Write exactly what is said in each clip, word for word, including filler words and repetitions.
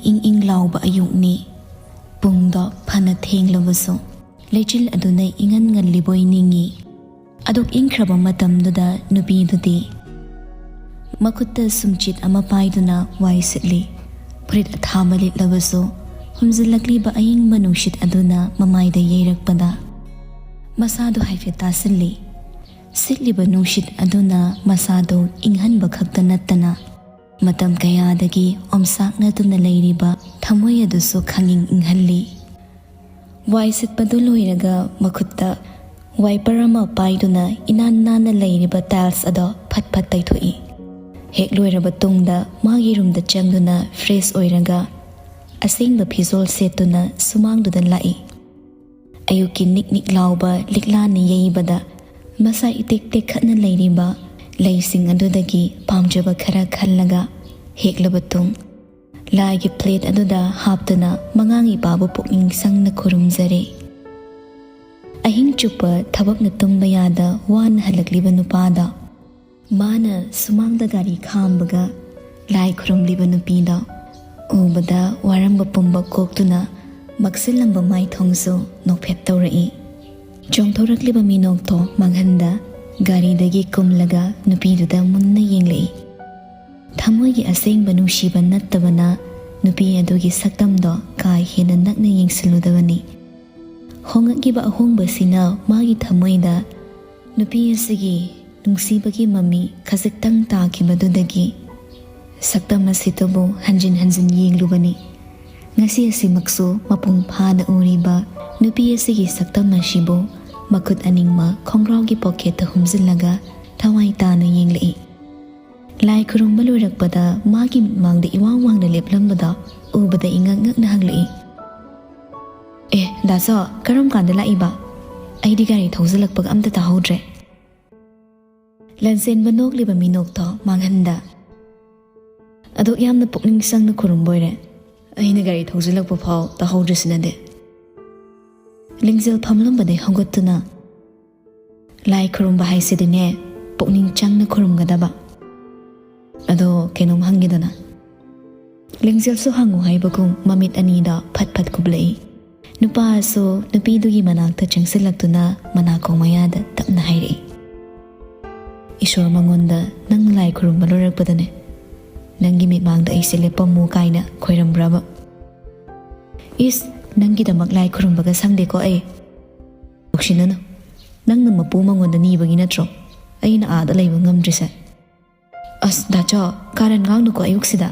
ꯏꯪ ꯏꯪ ꯂꯥꯎꯕ ꯑꯌꯨꯛꯅꯤ꯫ ꯄꯨꯡꯗꯣ ꯐꯅ ꯊꯦꯡꯂꯕꯁꯨ ꯂꯩꯆꯤꯜ ꯑꯗꯨꯅ ꯏꯪꯍꯟ ꯉꯜꯂꯤꯕꯣꯏ ꯅꯤꯡꯏ꯫ ꯑꯗꯨꯛ ꯏꯪꯈ꯭ꯔꯕ ꯃꯇꯝꯗꯨꯗ ꯅꯨꯄꯤꯗꯨꯗꯤ ꯃꯈꯨꯠꯇ ꯁꯨꯝꯆꯤꯠ ꯑꯃ ꯄꯥꯏꯗꯨꯅ ꯋꯥꯏ ꯁꯤꯠꯂꯤ꯫ ꯐꯨꯔꯤꯠ ꯑꯊꯥꯕ ꯂꯤꯠꯂꯕꯁꯨ ꯍꯨꯝꯖꯤꯜꯂꯛꯂꯤꯕ ꯑꯏꯪꯕ ꯅꯨꯡꯁꯤꯠ ꯑꯗꯨꯅ ꯃꯃꯥꯏꯗ ꯌꯩꯔꯛꯄꯗ ꯃꯁꯥꯗꯨ ꯍꯥꯏꯐꯦꯠ ꯇꯥꯁꯤꯜꯂꯤ꯫ ꯁꯤꯠꯂꯤꯕ ꯅꯨꯡꯁꯤꯠ ꯑꯗꯨꯅ ꯃꯁꯥꯗꯨ ꯏꯪꯍꯟꯕ ꯈꯛꯇ ꯅꯠꯇꯅ ꯃꯇꯝ ꯀꯌꯥꯗꯒꯤ ꯑꯣꯝꯆꯥꯛꯅꯗꯨꯅ ꯂꯩꯔꯤꯕ ꯊꯃꯣꯏ ꯑꯗꯨꯁꯨ ꯈꯪꯏꯪ ꯏꯪꯍꯜꯂꯤ꯫ ꯋꯥꯏ ꯁꯤꯠꯄꯗꯨ ꯂꯣꯏꯔꯒ ꯃꯈꯨꯠꯇ ꯋꯥꯏꯄꯔ ꯑꯃ ꯄꯥꯏꯗꯨꯅ ꯏꯅꯥꯟ ꯅꯥꯟꯅ ꯂꯩꯔꯤꯕ tiles ꯑꯗꯣ ꯐꯠ ꯐꯠ ꯇꯩꯊꯣꯛꯏ꯫ ꯍꯦꯛ ꯂꯣꯏꯔꯕ ꯇꯨꯡꯗ ꯃꯥꯒꯤ ꯔꯨꯝꯗ ꯆꯪꯗꯨꯅ fresh ꯑꯣꯏꯔꯒ ꯑꯁꯦꯡꯕ ꯐꯤꯖꯣꯜ ꯁꯦꯠꯇꯨꯅ ꯁꯨꯃꯥꯡꯗꯨꯗ ꯂꯥꯛꯏ꯫ ꯑꯌꯨꯛꯀꯤ ꯅꯤꯛ ꯅꯤꯛ ꯂꯥꯎꯕ ꯂꯤꯛꯂꯥꯅ ꯌꯩꯕꯗ ꯃꯁꯥ ꯏꯇꯦꯛ ꯇꯦꯛꯈꯠꯅ ꯂꯩꯔꯤꯕ ꯂꯩꯁꯤꯡ ꯑꯗꯨꯗꯒꯤ ꯄꯥꯝꯖꯕ ꯈꯔ ꯈꯜꯂꯒ ꯍꯦꯛꯂꯕ ꯇꯨꯡ ꯂꯥꯏꯒꯤ plate ꯑꯗꯨꯗ ꯍꯥꯞꯇꯨꯅ ꯃꯉꯥꯡ ꯏꯄꯥꯕꯨ ꯄꯨꯛꯅꯤꯡ ꯆꯪꯅ ꯈꯨꯔꯨꯝꯖꯔꯦ꯫ ꯑꯍꯤꯡ ꯆꯨꯞꯄ ꯊꯕꯛꯅ ꯇꯨꯝꯕ ꯌꯥꯗ ꯋꯥꯅ ꯍꯜꯂꯛꯂꯤꯕ ꯅꯨꯄꯥꯗ ꯃꯥꯅ ꯁꯨꯃꯥꯡꯗ ꯒꯥꯔꯤ ꯈꯥꯝꯕꯒ ꯂꯥꯏ ꯈꯨꯔꯨꯝꯂꯤꯕ ꯅꯨꯄꯤꯗꯣ ꯎꯕꯗ ꯋꯥꯔꯝꯕ ꯄꯨꯝꯕ ꯀꯣꯛꯇꯨꯅ ꯃꯛꯁꯤꯜꯂꯝꯕ ꯃꯥꯏꯊꯣꯡꯁꯨ ꯅꯣꯛꯐꯦꯠ ꯇꯧꯔꯛꯏ꯫ ꯆꯣꯡꯊꯣꯔꯛꯂꯤꯕ ꯃꯤꯅꯣꯛꯇꯣ ꯃꯥꯡꯍꯟꯗ ꯒꯥꯔꯤꯗꯒꯤ ꯀꯨꯝꯂꯒ ꯅꯨꯄꯤꯗꯨꯗ ꯃꯨꯟꯅ ꯌꯦꯡꯂꯛꯏ꯫ ꯊꯃꯣꯏꯒꯤ ꯑꯁꯦꯡꯕ ꯅꯨꯡꯁꯤꯕ ꯅꯠꯇꯕꯅ ꯅꯨꯄꯤ ꯑꯗꯨꯒꯤ ꯁꯛꯇꯝꯗꯣ ꯀꯥ ꯍꯦꯟꯅ ꯅꯛꯅ ꯌꯦꯡꯁꯤꯜꯂꯨꯗꯕꯅꯤ꯫ ꯍꯣꯡꯂꯛꯂꯤꯕ ꯑꯍꯣꯡꯕꯁꯤꯅ ꯃꯥꯒꯤ ꯊꯃꯣꯏꯗ ꯅꯨꯄꯤ ꯑꯁꯤꯒꯤ ꯅꯨꯡꯁꯤꯕꯒꯤ ꯃꯃꯤ ꯈꯖꯤꯛꯇꯪ ꯇꯥꯈꯤꯕꯗꯨꯗꯒꯤ ꯁꯛꯇꯝ ꯑꯁꯤꯗꯕꯨ ꯍꯟꯖꯤꯟ ꯍꯟꯖꯤꯟ ꯌꯦꯡꯂꯨꯕꯅꯤ꯫ ꯉꯁꯤ ꯑꯁꯤꯃꯛꯁꯨ ꯃꯄꯨꯡ ꯐꯥꯅ ꯎꯔꯤꯕ ꯅꯨꯄꯤ ꯑꯁꯤꯒꯤ ꯁꯛꯇꯝ ꯑꯁꯤꯕꯨ ꯃꯈꯨꯠ ꯑꯅꯤꯃꯛ ꯈꯣꯡꯒ꯭ꯔꯥꯎꯒꯤ pocketꯇ ꯍꯨꯝꯖꯤꯜꯂꯒ ꯊꯋꯥꯏ ꯇꯥꯅ ꯌꯦꯡꯂꯛꯏ꯫ ꯂꯥꯏ ꯈꯨꯔꯨꯝꯕ ꯂꯣꯏꯔꯛꯄꯗ ꯃꯥꯒꯤ ꯃꯤꯠꯃꯥꯡꯗ ꯏꯋꯥꯡ ꯋꯥꯡꯅ ꯂꯦꯞꯂꯝꯕꯗꯣ ꯎꯕꯗ ꯏꯉꯛ ꯉꯛꯅ ꯍꯪꯂꯛꯏ, "ꯑꯦ, ꯗꯥꯆꯧ, ꯀꯔꯝ ꯀꯥꯟꯗ ꯂꯥꯛꯏꯕ? ꯑꯩꯗꯤ ꯒꯥꯔꯤ ꯊꯧꯖꯤꯜꯂꯛꯄꯒ ꯑꯝꯇ ꯇꯥꯍꯧꯗ꯭ꯔꯦ꯫" ꯂꯟꯆꯦꯟꯕ ꯅꯣꯛꯂꯤꯕ ꯃꯤꯅꯣꯛꯇꯣ ꯃꯥꯡꯍꯟꯗ, "ꯑꯗꯨꯛ ꯌꯥꯝꯅ ꯄꯨꯛꯅꯤꯡ ꯆꯪꯅ ꯈꯨꯔꯨꯝꯕ ꯑꯣꯏꯔꯦ, ꯑꯩꯅ ꯒꯥꯔꯤ ꯊꯧꯖꯤꯜꯂꯛꯄ ꯐꯥꯎ ꯇꯥꯍꯧꯗ꯭ꯔꯤꯁꯤꯅꯗꯤ?" ꯂꯤꯡꯖꯦꯜ ꯐꯝꯂꯝꯕꯗꯩ ꯍꯧꯒꯠꯇꯨꯅ, "ꯂꯥꯏ ꯈꯨꯔꯨꯝꯕ ꯍꯥꯏꯁꯤꯗꯤꯅꯦ, ꯄꯨꯛꯅꯤꯡ ꯆꯪꯅ ꯈꯨꯔꯨꯝꯒꯗꯕ꯫ ꯑꯗꯣ ꯀꯩꯅꯣꯝ ꯍꯪꯒꯦꯗꯅ?" ꯂꯦꯡꯖꯦꯜꯁꯨ ꯍꯪꯉꯨ ꯍꯥꯏꯕꯒꯨꯝ ꯃꯃꯤꯠ ꯑꯅꯤꯗꯣ ꯐꯠ ꯐꯠ ꯈꯨꯞꯂꯛꯏ꯫ ꯅꯨꯄꯥꯁꯨ ꯅꯨꯄꯤꯗꯨꯒꯤ ꯃꯅꯥꯛꯇ ꯆꯪꯁꯤꯜꯂꯛꯇꯨꯅ ꯃꯅꯥꯀꯣꯡ ꯃꯌꯥꯗ ꯇꯞꯅ ꯍꯥꯏꯔꯛꯏ, "ꯏꯁꯣꯔ ꯃꯉꯣꯟꯗ ꯅꯪ ꯂꯥꯏ ꯈꯨꯔꯨꯝꯕ ꯂꯣꯏꯔꯛꯄꯗꯅꯦ, ꯅꯪꯒꯤ ꯃꯤꯠꯃꯥꯡꯗ ꯑꯩꯁꯦ ꯂꯦꯞꯄꯝꯃꯨ" ꯀꯥꯏꯅ ꯈꯣꯏꯔꯝꯕ꯭ꯔꯕ? ꯏꯁ, ꯅꯪꯒꯤꯗꯃꯛ ꯂꯥꯏ ꯈꯨꯔꯨꯝꯕꯒ ꯁꯪꯗꯦꯀꯣ ꯑꯩ꯫ ꯂꯧꯁꯤꯟꯅꯅꯨ, ꯅꯪꯅ ꯃꯄꯨ ꯃꯉꯣꯟꯗ ꯅꯤꯕꯒꯤ ꯅꯠꯇ꯭ꯔꯣ ꯑꯩꯅ ꯑꯥꯗ ꯂꯩꯕ ꯉꯝꯗ꯭ꯔꯤꯁꯦ? ꯑꯁ ꯗꯥꯆꯣ, ꯀꯥꯔꯟ ꯉꯥꯡꯅꯨꯀꯣ ꯑꯌꯨꯛꯁꯤꯗ꯫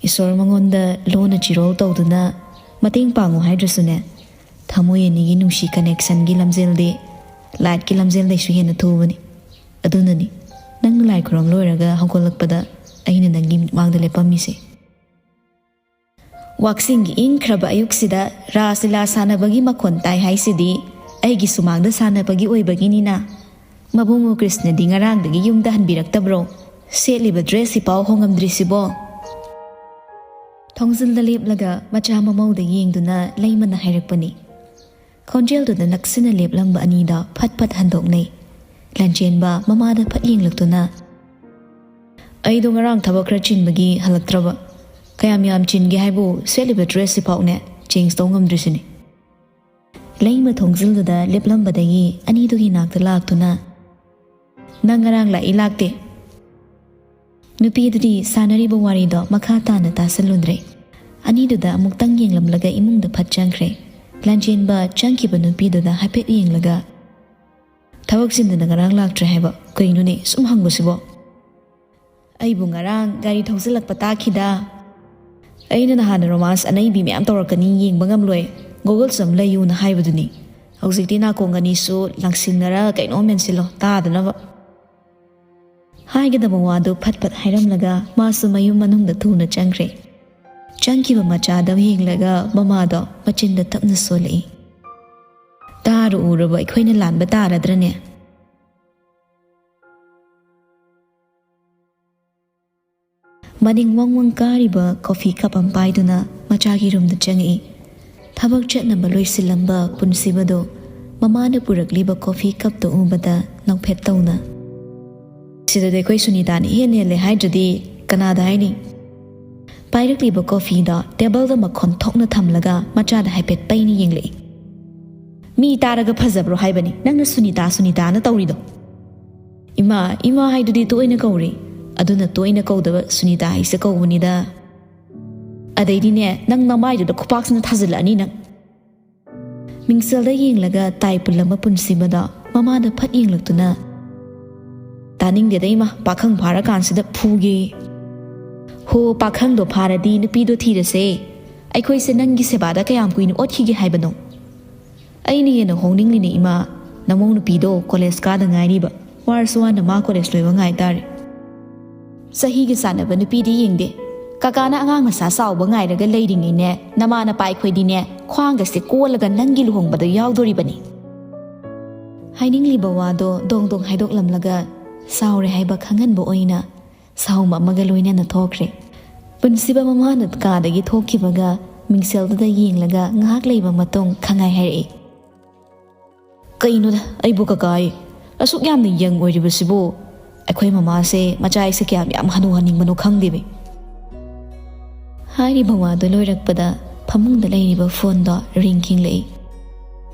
ꯏꯁꯣꯔ ꯃꯉꯣꯟꯗ ꯂꯣꯟꯅ ꯆꯤꯔꯣꯜ ꯇꯧꯗꯨꯅ ꯃꯇꯦꯡ ꯄꯥꯡꯉꯨ ꯍꯥꯏꯗ꯭ꯔꯁꯨꯅꯦ, ꯊꯃꯣꯏ ꯑꯅꯤꯒꯤ ꯅꯨꯡꯁꯤ ꯀꯅꯦꯛꯁꯟꯒꯤ ꯂꯝꯖꯦꯜꯗꯤ ꯂꯥꯏꯠꯀꯤ ꯂꯝꯖꯦꯜꯗꯩꯁꯨ ꯍꯦꯟꯅ ꯊꯨꯕꯅꯤ꯫ ꯑꯗꯨꯅꯅꯤ ꯅꯪꯅ ꯂꯥꯏ ꯈꯨꯔꯨꯝ ꯂꯣꯏꯔꯒ ꯍꯧꯒꯠꯂꯛꯄꯗ ꯑꯩꯅ ꯅꯪꯒꯤ ꯃꯤꯠꯃꯥꯡꯗ ꯂꯦꯞꯄꯝꯃꯤꯁꯦ꯫ ꯋꯥꯛꯆꯤꯡꯒꯤ ꯏꯪꯈ꯭ꯔꯕ ꯑꯌꯨꯛꯁꯤꯗ ꯔꯥꯁ ꯂꯤꯂꯥ ꯁꯥꯟꯅꯕꯒꯤ ꯃꯈꯣꯟ ꯇꯥꯏ ꯍꯥꯏꯁꯤꯗꯤ ꯑꯩꯒꯤ ꯁꯨꯃꯥꯡꯗ ꯁꯥꯟꯅꯕꯒꯤ ꯑꯣꯏꯕꯒꯤꯅꯤꯅ꯫ ꯃꯕꯨꯡꯉꯣ ꯀ꯭ꯔꯤꯁꯅꯗꯤ ꯉꯔꯥꯡꯗꯒꯤ ꯌꯨꯝꯗ ꯍꯟꯕꯤꯔꯛꯇꯕ꯭ꯔꯣ? ꯁꯦꯠꯂꯤꯕ ꯗ꯭ꯔꯦꯁꯁꯤꯐꯥꯎ ꯍꯣꯡꯉꯝꯗ꯭ꯔꯤꯁꯤꯕꯣ? ꯊꯣꯡꯖꯤꯜꯗ ꯂꯦꯞꯂꯒ ꯃꯆꯥ ꯃꯃꯧꯗ ꯌꯦꯡꯗꯨꯅ ꯂꯩꯃꯅ ꯍꯥꯏꯔꯛꯄꯅꯤ꯫ ꯈꯣꯟꯖꯦꯜꯗꯨꯗ ꯅꯛꯁꯤꯟꯅ ꯂꯦꯞꯂꯝꯕ ꯑꯅꯤꯗ ꯐꯠ ꯐꯠ ꯍꯟꯗꯣꯛꯅꯩ꯫ ꯂꯟꯆꯦꯟꯕ ꯃꯃꯥꯗ ꯐꯠ ꯌꯦꯡꯂꯛꯇꯨꯅ, "ꯑꯩꯗꯣ ꯉꯔꯥꯡ ꯊꯕꯛ ꯈꯔ ꯆꯤꯟꯕꯒꯤ ꯍꯜꯂꯛꯇ꯭ꯔꯕ꯫ ꯀꯌꯥꯝ ꯌꯥꯝ ꯆꯤꯟꯒꯦ ꯍꯥꯏꯕꯨ ꯁꯦꯠꯂꯤꯕ ꯗ꯭ꯔꯦꯁꯁꯤꯐꯥꯎꯅꯦ ꯆꯦꯟꯖ ꯇꯧ ꯉꯝꯗ꯭ꯔꯤꯁꯤꯅꯤ꯫" ꯂꯩꯃ ꯊꯣꯡꯖꯤꯜꯗꯨꯗ ꯂꯦꯞꯂꯝꯕꯗꯒꯤ ꯑꯅꯤꯗꯨꯒꯤ ꯅꯥꯛꯇ ꯂꯥꯛꯇꯨꯅ, "ꯅꯪ ꯉꯔꯥꯡ ꯂꯥꯛꯏ ꯂꯥꯛꯇꯦ?" ꯅꯨꯄꯤꯗꯨꯗꯤ ꯁꯥꯟꯅꯔꯤꯕ ꯋꯥꯔꯤꯗꯣ ꯃꯈꯥ ꯇꯥꯅ ꯇꯥꯁꯜꯂꯨꯗ꯭ꯔꯦ꯫ ꯑꯅꯤꯗꯨꯗ ꯑꯃꯨꯛꯇꯪ ꯌꯦꯡꯂꯝꯂꯒ ꯏꯃꯨꯡꯗ ꯐꯠ ꯆꯪꯈ꯭ꯔꯦ꯫ ꯂꯥꯟꯖꯦꯟꯕ ꯆꯪꯈꯤꯕ ꯅꯨꯄꯤꯗꯨꯗ ꯍꯥꯏꯐꯦꯠ ꯌꯦꯡꯂꯒ, "ꯊꯕꯛ ꯆꯤꯟꯗꯅ ꯉꯔꯥꯡ ꯂꯥꯛꯇ꯭ꯔꯦ ꯍꯥꯏꯕ ꯀꯩꯅꯣꯅꯦ ꯁꯨꯝ ꯍꯪꯕꯁꯤꯕꯣ?" "ꯑꯩꯕꯨ ꯉꯔꯥꯡ ꯒꯥꯔꯤ ꯊꯧꯖꯤꯜꯂꯛꯄ ꯇꯥꯈꯤꯗ꯫ ꯑꯩꯅ ꯅꯍꯥꯟꯅ ꯔꯣꯃꯥꯟꯁ ꯑꯅꯩꯕꯤ ꯃꯌꯥꯝ ꯇꯧꯔꯛꯀꯅꯤ, ꯌꯦꯡꯕ ꯉꯝꯂꯣꯏ, ꯒꯣꯒꯜꯁ ꯑꯃ ꯂꯩꯌꯨꯅ ꯍꯥꯏꯕꯗꯨꯅꯤ꯫ ꯍꯧꯖꯤꯛꯇꯤ ꯅꯥꯀꯣꯡ ꯑꯅꯤꯁꯨ ꯂꯪꯁꯤꯟꯅꯔ ꯀꯩꯅꯣꯝ ꯃꯦꯟꯁꯤꯜꯂꯣ, ꯇꯥꯗꯅꯕ꯫" ꯍꯥꯏꯒꯗꯕ ꯋꯥꯗꯨ ꯐꯠ ꯐꯠ ꯍꯥꯏꯔꯝꯂꯒ ꯃꯥꯁꯨ ꯃꯌꯨꯝ ꯃꯅꯨꯡꯗ ꯊꯨꯅ ꯆꯪꯈ꯭ꯔꯦ꯫ ꯆꯪꯈꯤꯕ ꯃꯆꯥꯗ ꯌꯦꯡꯂꯒ ꯃꯃꯥꯗꯣ ꯃꯆꯤꯟꯗ ꯇꯞꯅ ꯁꯣꯜꯂꯛꯏ꯫ "ꯇꯥꯔꯨ ꯎꯔꯕ ꯑꯩꯈꯣꯏꯅ ꯂꯥꯟꯕ ꯇꯥꯔꯗ꯭ꯔꯅꯦ?" ꯃꯅꯤꯡ ꯋꯥꯡ ꯋꯥꯡ ꯀꯥꯔꯤꯕ ꯀꯣꯐꯤ ꯀꯞ ꯑꯃ ꯄꯥꯏꯗꯨꯅ ꯃꯆꯥꯒꯤ ꯔꯨꯝꯗ ꯆꯪꯉꯛꯏ꯫ ꯊꯕꯛ ꯆꯠꯅꯕ ꯂꯣꯏꯁꯤꯜꯂꯝꯕ ꯄꯨꯟꯁꯤꯕꯗꯣ ꯃꯃꯥꯅ ꯄꯨꯔꯛꯂꯤꯕ ꯀꯣꯐꯤ ꯀꯞꯇꯨ ꯎꯕꯗ ꯅꯣꯛꯐꯦꯠ ꯇꯧꯅ, "ꯁꯤꯗꯗꯤ ꯑꯩꯈꯣꯏ ꯁꯨꯅꯤꯇꯥꯅ ꯏꯍꯦꯟ ꯍꯦꯜꯂꯦ ꯍꯥꯏꯗ꯭ꯔꯗꯤ ꯀꯅꯥꯗ ꯍꯥꯏꯅꯤ?" ꯄꯥꯏꯔꯛꯂꯤꯕ ꯀꯣꯐꯤꯗꯣ ꯇꯦꯕꯜꯗ ꯃꯈꯣꯟ ꯊꯣꯛꯅ ꯊꯝꯂꯒ ꯃꯆꯥꯗ ꯍꯥꯏꯐꯦꯠ ꯄꯩꯅ ꯌꯦꯡꯂꯛꯏ꯫ "ꯃꯤ ꯇꯥꯔꯒ ꯐꯖꯕ꯭ꯔꯣ ꯍꯥꯏꯕꯅꯤ ꯅꯪꯅ ꯁꯨꯅꯤꯇꯥ ꯁꯨꯅꯤꯇꯥꯅ ꯇꯧꯔꯤꯗꯣ?" "ꯏꯃꯥ, ꯏꯃꯥ ꯍꯥꯏꯗꯨꯗꯤ ꯇꯣꯏꯅ ꯀꯧꯔꯤ, ꯑꯗꯨꯅ ꯇꯣꯏꯅ ꯀꯧꯗꯕ ꯁꯨꯅꯤꯇꯥ ꯍꯥꯏꯁꯦ ꯀꯧꯕꯅꯤꯗ꯫ ꯑꯗꯩꯗꯤꯅꯦ, ꯅꯪ ꯅꯃꯥꯏꯗꯨꯗ ꯈꯨꯄꯥꯛꯁꯤꯅ ꯊꯥꯖꯤꯜꯂꯛꯑꯅꯤ ꯅꯪ꯫" ꯃꯤꯡꯁꯦꯜꯗ ꯌꯦꯡꯂꯒ ꯇꯥꯏ ꯄꯨꯜꯂꯝꯕ ꯄꯨꯟꯁꯤꯕꯗꯣ ꯃꯃꯥꯗ ꯐꯠ ꯌꯦꯡꯂꯛꯇꯨꯅ, "ꯇꯥꯅꯤꯡꯗꯦꯗ ꯏꯃꯥ, ꯄꯥꯈꯪ ꯐꯥꯔꯀꯥꯟꯁꯤꯗ ꯐꯨꯒꯦ꯫" "ꯍꯣ, ꯄꯥꯈꯪꯗꯣ ꯐꯥꯔꯗꯤ ꯅꯨꯄꯤꯗꯣ ꯊꯤꯔꯁꯦ꯫ ꯑꯩꯈꯣꯏꯁꯦ ꯅꯪꯒꯤ ꯁꯦꯕꯥꯗ ꯀꯌꯥꯝ ꯀꯨꯏꯅ ꯑꯣꯠꯈꯤꯒꯦ ꯍꯥꯏꯕꯅꯣ?" "ꯑꯩꯅ ꯍꯦꯟꯅ ꯍꯣꯡꯅꯤꯡꯂꯤꯅꯦ ꯏꯃꯥ, ꯅꯃꯧ ꯅꯨꯄꯤꯗꯣ ꯀꯣꯂꯦꯖ ꯀꯥꯗ ꯉꯥꯏꯔꯤꯕ, ꯋꯥꯔꯁꯨ ꯋꯥꯅ ꯃꯥ ꯀꯣꯂꯦꯖ ꯂꯣꯏꯕ ꯉꯥꯏ ꯇꯥꯔꯦ꯫" "ꯆꯍꯤꯒ ꯆꯥꯟꯅꯕ ꯅꯨꯄꯤꯗꯤ ꯌꯦꯡꯗꯦ꯫ ꯀꯀꯥꯅ ꯑꯉꯥꯡ ꯃꯆꯥ ꯆꯥꯎꯕ ꯉꯥꯏꯔꯒ ꯂꯩꯔꯤꯉꯩꯅꯦ, ꯅꯃꯥ ꯅꯄꯥ ꯑꯩꯈꯣꯏꯗꯤꯅꯦ, ꯈ꯭ꯋꯥꯡꯒꯁꯦ ꯀꯣꯜꯂꯒ ꯅꯪꯒꯤ ꯂꯨꯍꯣꯡꯕꯗ ꯌꯥꯎꯗꯣꯔꯤꯕꯅꯤ꯫" ꯍꯥꯏꯅꯤꯡꯂꯤꯕ ꯋꯥꯗꯣ ꯗꯣꯡ ꯗꯣꯡ ꯍꯥꯏꯗꯣꯛꯂꯝꯂꯒ ꯆꯥꯎꯔꯦ ꯍꯥꯏꯕ ꯈꯪꯍꯟꯕ ꯑꯣꯏꯅ ꯁꯥꯎꯝ ꯑꯃꯒ ꯂꯣꯏꯅꯅ ꯊꯣꯛꯈ꯭ꯔꯦ꯫ ꯄꯨꯟꯁꯤꯕ ꯃꯃꯥꯅ ꯀꯥꯗꯒꯤ ꯊꯣꯛꯈꯤꯕꯒ ꯃꯤꯡꯁꯦꯜꯗꯨꯗ ꯌꯦꯡꯂꯒ ꯉꯥꯏꯍꯥꯛ ꯂꯩꯕ ꯃꯇꯨꯡ ꯈꯪꯉꯥꯏ ꯍꯥꯏꯔꯛꯏ꯫ "ꯀꯩꯅꯣꯗ, ꯑꯩꯕꯨ ꯀꯀꯥ ꯑꯩ ꯑꯁꯨꯛ ꯌꯥꯝꯅ ꯌꯪ ꯑꯣꯏꯔꯤꯕꯁꯤꯕꯨ? ꯑꯩꯈꯣꯏ ꯃꯃꯥꯁꯦ ꯃꯆꯥ ꯑꯩꯁꯦ ꯀꯌꯥꯝ ꯌꯥꯝ ꯍꯅꯨꯍꯟꯅꯤꯡꯕꯅꯣ ꯈꯪꯗꯦꯃꯤ꯫" ꯍꯥꯏꯔꯤꯕ ꯋꯥꯗꯨ ꯂꯣꯏꯔꯛꯄꯗ ꯐꯃꯨꯡꯗ ꯂꯩꯔꯤꯕ ꯐꯣꯟꯗꯣ ꯔꯤꯡ ꯈꯤꯡꯂꯛꯏ꯫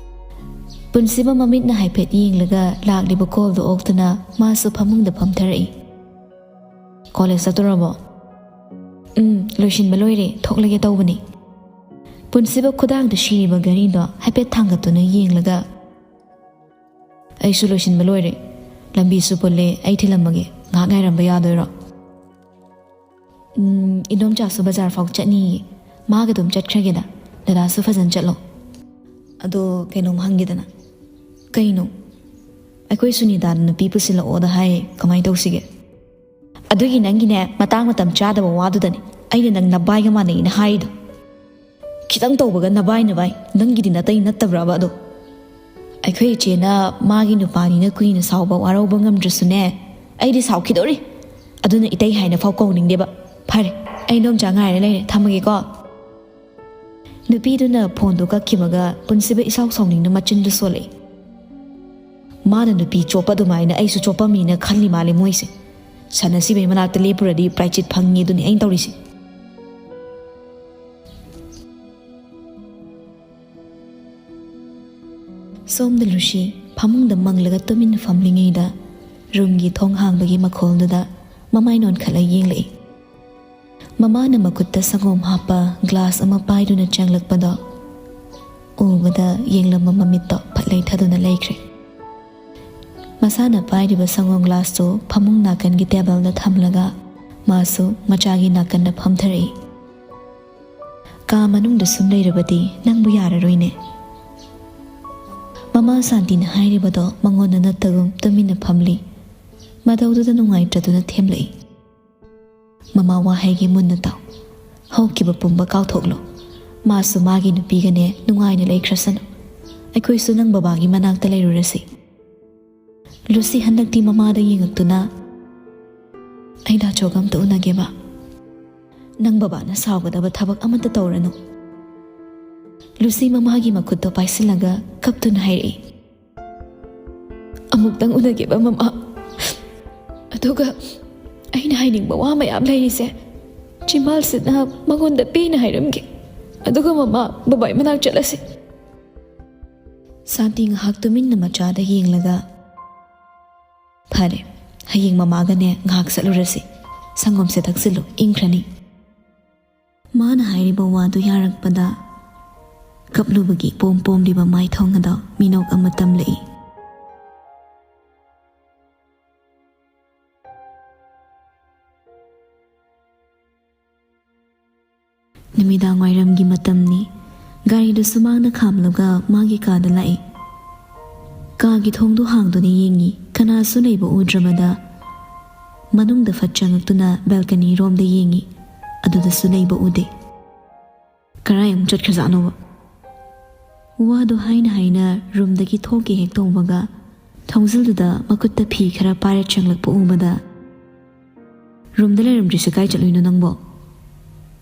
ꯄꯨꯟꯁꯤꯕ ꯃꯃꯤꯠꯅ ꯍꯥꯏꯐꯦꯠ ꯌꯦꯡꯂꯒ ꯂꯥꯛꯂꯤꯕ ꯀꯣꯜꯗꯨ ꯑꯣꯛꯇꯨꯅ ꯃꯥꯁꯨ ꯐꯃꯨꯡꯗ ꯐꯝꯊꯔꯛꯏ꯫ "ꯀꯣꯂꯦꯖ ꯆꯠꯇꯣꯔꯕꯣ?" "ꯎꯝ, ꯂꯣꯏꯁꯤꯟꯕ ꯂꯣꯏꯔꯦ, ꯊꯣꯛꯂꯒꯦ ꯇꯧꯕꯅꯤ꯫" ꯄꯨꯟꯁꯤꯕ ꯈꯨꯗꯥꯡꯗ ꯁꯤꯔꯤꯕ ꯘꯔꯤꯗꯣ ꯍꯥꯏꯐꯦꯠ ꯊꯥꯡꯒꯠꯇꯨꯅ ꯌꯦꯡꯂꯒ, "ꯑꯩꯁꯨ ꯂꯣꯏꯁꯤꯟꯕ ꯂꯣꯏꯔꯦ, ꯂꯝꯕꯤꯁꯨ ꯄꯨꯜꯂꯦ, ꯑꯩ ꯊꯤꯜꯂꯝꯃꯒꯦ, ꯉꯥꯏꯍꯥꯛ ꯉꯥꯏꯔꯝꯕ ꯌꯥꯗꯣꯏꯔꯣ?" "ꯎꯝ, ꯏꯗꯣꯝꯆꯥꯁꯨ ꯕꯖꯥꯔ ꯐꯥꯎ ꯆꯠꯅꯤꯌꯦ, ꯃꯥꯒ ꯑꯗꯨꯝ ꯆꯠꯈ꯭ꯔꯒꯦꯗ, ꯗꯗꯥꯁꯨ ꯐꯖꯅ ꯆꯠꯂꯣ꯫" "ꯑꯗꯣ ꯀꯩꯅꯣꯝ ꯍꯪꯒꯦꯗꯅ꯫" "ꯀꯩꯅꯣ?" "ꯑꯩꯈꯣꯏ ꯁꯨꯅꯤꯇꯥꯅ ꯅꯨꯄꯤ ꯄꯨꯁꯤꯜꯂꯛꯑꯣꯗ ꯍꯥꯏꯌꯦ, ꯀꯃꯥꯏꯅ ꯇꯧꯁꯤꯒꯦ?" "ꯑꯗꯨꯒꯤ ꯅꯪꯒꯤꯅꯦ ꯃꯇꯥꯡ ꯃꯇꯝ ꯆꯥꯗꯕ ꯋꯥꯗꯨꯗꯅꯦ ꯑꯩꯅ ꯅꯪ ꯅꯕꯥꯏꯒ ꯃꯥꯟꯅꯩꯅ ꯍꯥꯏꯔꯤꯗꯣ꯫ ꯈꯤꯇꯪ ꯇꯧꯕꯒ ꯅꯕꯥꯏ ꯅꯕꯥꯏ, ꯅꯪꯒꯤꯗꯤ ꯅꯇꯩ ꯅꯠꯇꯕ꯭ꯔꯕ ꯑꯗꯣ?" "ꯑꯩꯈꯣꯏ ꯏꯆꯦꯅ ꯃꯥꯒꯤ ꯅꯨꯄꯥꯅꯤꯅ ꯀꯨꯏꯅ ꯁꯥꯎꯕ ꯋꯥꯔꯧꯕ ꯉꯝꯗ꯭ꯔꯁꯨꯅꯦ, ꯑꯩꯗꯤ ꯁꯥꯎꯈꯤꯗꯧꯔꯤ꯫ ꯑꯗꯨꯅ ꯏꯇꯩ ꯍꯥꯏꯅ ꯐꯥꯎ ꯀꯧꯅꯤꯡꯗꯦꯕ꯫ ꯐꯔꯦ, ꯑꯩ ꯏꯗꯣꯝꯆꯥ ꯉꯥꯏꯔ ꯂꯩꯔꯦ, ꯊꯝꯃꯒꯦꯀꯣ꯫" ꯅꯨꯄꯤꯗꯨꯅ ꯐꯣꯟꯗꯨ ꯀꯛꯈꯤꯕꯒ ꯄꯨꯟꯁꯤꯕ ꯏꯁꯥꯎ ꯁꯥꯎꯅꯤꯡꯅ ꯃꯆꯤꯟꯗꯨ ꯁꯣꯜꯂꯛꯏ꯫ ꯃꯥꯅ ꯅꯨꯄꯤ ꯆꯣꯞꯄ ꯑꯗꯨꯃꯥꯏꯅ ꯑꯩꯁꯨ ꯆꯣꯞꯄꯝꯃꯤꯅ ꯈꯜꯂꯤ ꯃꯥꯜꯂꯦ ꯃꯣꯏꯁꯦ꯫ ꯁꯥꯟꯅꯁꯤꯕꯩ ꯃꯅꯥꯛꯇ ꯂꯦꯞꯄꯨꯔꯗꯤ ꯄ꯭ꯔꯥꯏꯆꯤꯠ ꯐꯪꯉꯤ ꯑꯗꯨꯅꯤ ꯑꯩꯅ ꯇꯧꯔꯤꯁꯦ꯫ ꯁꯣꯝꯗ ꯂꯨꯁꯤ ꯐꯃꯨꯡꯗ ꯃꯪꯂꯒ ꯇꯨꯃꯤꯟꯅ ꯐꯝꯂꯤꯉꯩꯗ ꯔꯨꯝꯒꯤ ꯊꯣꯡ ꯍꯥꯡꯕꯒꯤ ꯃꯈꯣꯜꯗꯨꯗ ꯃꯃꯥꯏ ꯅꯣꯟꯈꯠꯂ ꯌꯦꯡꯂꯛꯏ꯫ ꯃꯃꯥꯅ ꯃꯈꯨꯠꯇ ꯁꯪꯒꯣꯝ ꯍꯥꯞꯄ ꯒ꯭ꯂꯥꯁ ꯑꯃ ꯄꯥꯏꯗꯨꯅ ꯆꯪꯂꯛꯄꯗꯣ ꯎꯕꯗ ꯌꯦꯡꯂꯝꯕ ꯃꯃꯤꯠꯇꯣ ꯐꯠ ꯂꯩꯊꯗꯨꯅ ꯂꯩꯈ꯭ꯔꯦ꯫ ꯃꯁꯥꯅ ꯄꯥꯏꯔꯤꯕ ꯁꯪꯒꯣꯝ ꯒ꯭ꯂꯥꯁꯇꯨ ꯐꯃꯨꯡ ꯅꯥꯀꯟꯒꯤ ꯇꯦꯕꯜꯗ ꯊꯝꯂꯒ ꯃꯥꯁꯨ ꯃꯆꯥꯒꯤ ꯅꯥꯀꯟꯗ ꯐꯝꯊꯔꯛꯏ꯫ "ꯀꯥ ꯃꯅꯨꯡꯗ ꯁꯨꯝ ꯂꯩꯔꯕꯗꯤ ꯅꯪꯕꯨ ꯌꯥꯔꯔꯣꯏꯅꯦ?" ꯃꯃꯥ ꯁꯥꯟꯇꯤꯅ ꯍꯥꯏꯔꯤꯕꯗꯣ ꯃꯉꯣꯟꯗ ꯅꯠꯇꯒꯨꯝ ꯇꯨꯃꯤꯟꯅ ꯐꯝꯂꯤ꯫ ꯃꯇꯧꯗꯨꯗ ꯅꯨꯡꯉꯥꯏꯇ꯭ꯔꯗꯨꯅ ꯊꯦꯝꯂꯛꯏ꯫ "ꯃꯃꯥ ꯋꯥꯍꯩꯒꯤ ꯃꯨꯟꯅ ꯇꯥꯎ꯫ ꯍꯧꯈꯤꯕ ꯄꯨꯝꯕ ꯀꯥꯎꯊꯣꯛꯂꯣ꯫ ꯃꯥꯁꯨ ꯃꯥꯒꯤ ꯅꯨꯄꯤꯒꯅꯦ ꯅꯨꯡꯉꯥꯏꯅ ꯂꯩꯈ꯭ꯔꯁꯅꯨ꯫ ꯑꯩꯈꯣꯏꯁꯨ ꯅꯪ ꯕꯕꯥꯒꯤ ꯃꯅꯥꯛꯇ ꯂꯩꯔꯨꯔꯁꯤ꯫" ꯂꯨꯁꯤ ꯍꯟꯗꯛꯇꯤ ꯃꯃꯥꯗ ꯌꯦꯡꯉꯛꯇꯨꯅ, "ꯑꯩ ꯗꯥ ꯆꯣꯒ ꯑꯝꯇ ꯎꯅꯒꯦꯕ꯫ ꯅꯪ ꯕꯕꯥꯅ ꯁꯥꯎꯒꯗꯕ ꯊꯕꯛ ꯑꯃꯠꯇ ꯇꯧꯔꯅꯨ꯫" ꯂꯨꯁꯤ ꯃꯃꯥꯒꯤ ꯃꯈꯨꯠꯇꯣ ꯄꯥꯏꯁꯤꯜꯂꯒ ꯀꯞꯇꯨꯅ ꯍꯥꯏꯔꯛꯏ, "ꯑꯃꯨꯛꯇꯪ ꯎꯅꯒꯦꯕ ꯃꯃꯥ꯫ ꯑꯗꯨꯒ ꯑꯩꯅ ꯍꯥꯏꯅꯤꯡꯕ ꯋꯥ ꯃꯌꯥꯝ ꯂꯩꯔꯤꯁꯦ ꯆꯤꯝꯕꯥꯜꯁꯤꯗ ꯃꯉꯣꯟꯗ ꯄꯦꯟꯅ ꯍꯥꯏꯔꯝꯒꯦ꯫ ꯑꯗꯨꯒ ꯃꯃꯥ, ꯕꯕꯥꯏ ꯃꯅꯥꯛ ꯆꯠꯂꯁꯤ꯫" ꯁꯥꯟꯇꯤ ꯉꯥꯏꯍꯥꯛ ꯇꯨꯃꯤꯟꯅ ꯃꯆꯥꯗ ꯌꯦꯡꯂꯒ, "ꯐꯔꯦ, ꯍꯌꯦꯡ ꯃꯃꯥꯒꯅꯦ ꯉꯥꯏꯍꯥꯛ ꯆꯠꯂꯨꯔꯁꯤ꯫ ꯁꯪꯒꯣꯝꯁꯦ ꯊꯛꯆꯤꯜꯂꯨ, ꯏꯪꯈ꯭ꯔꯅꯤ꯫" ꯃꯥꯅ ꯍꯥꯏꯔꯤꯕ ꯋꯥꯗꯨ ꯌꯥꯔꯛꯄꯗ ꯀꯞꯂꯨꯕꯒꯤ ꯄꯣꯝ ꯄꯣꯝꯂꯤꯕ ꯃꯥꯏꯊꯣꯡ ꯑꯗꯣ ꯃꯤꯅꯣꯛ ꯑꯃ ꯇꯝꯂꯛꯏ꯫ ꯅꯨꯃꯤꯗꯥꯡ ꯋꯥꯏꯔꯝꯒꯤ ꯃꯇꯝꯅꯤ꯫ ꯒꯥꯔꯤꯗꯨ ꯁꯨꯃꯥꯡꯗ ꯈꯥꯝꯂꯒ ꯃꯥꯒꯤ ꯀꯥꯗ ꯂꯥꯛꯏ꯫ ꯀꯥꯒꯤ ꯊꯣꯡꯗꯨ ꯍꯥꯡꯗꯨꯅ ꯌꯦꯡꯉꯤ꯫ ꯀꯅꯥꯁꯨ ꯂꯩꯕ ꯎꯗ꯭ꯔꯕꯗ ꯃꯅꯨꯡꯗ ꯐꯠ ꯆꯪꯉꯛꯇꯨꯅ ꯕꯦꯜꯀꯅꯤ ꯔꯣꯝꯗ ꯌꯦꯡꯉꯤ꯫ ꯑꯗꯨꯗꯁꯨ ꯂꯩꯕ ꯎꯗꯦ꯫ "ꯀꯔꯥꯏ ꯑꯃꯨꯛ ꯆꯠꯈ꯭ꯔꯖꯥꯠꯅꯣꯕ?" ꯋꯥꯗꯨ ꯍꯥꯏꯅ ꯍꯥꯏꯅ ꯔꯨꯝꯗꯒꯤ ꯊꯣꯛꯀꯦ ꯍꯦꯛ ꯇꯧꯕꯒ ꯊꯣꯡꯖꯤꯜꯗꯨꯗ ꯃꯈꯨꯠꯇ ꯐꯤ ꯈꯔ ꯄꯥꯏꯔ ꯆꯪꯂꯛꯄ ꯎꯕꯗ, "ꯔꯨꯝꯗ ꯂꯩꯔꯝꯗ꯭ꯔꯤꯁꯦ ꯀꯥꯏ ꯆꯠꯂꯨꯏꯅꯣ ꯅꯪꯕꯣ?"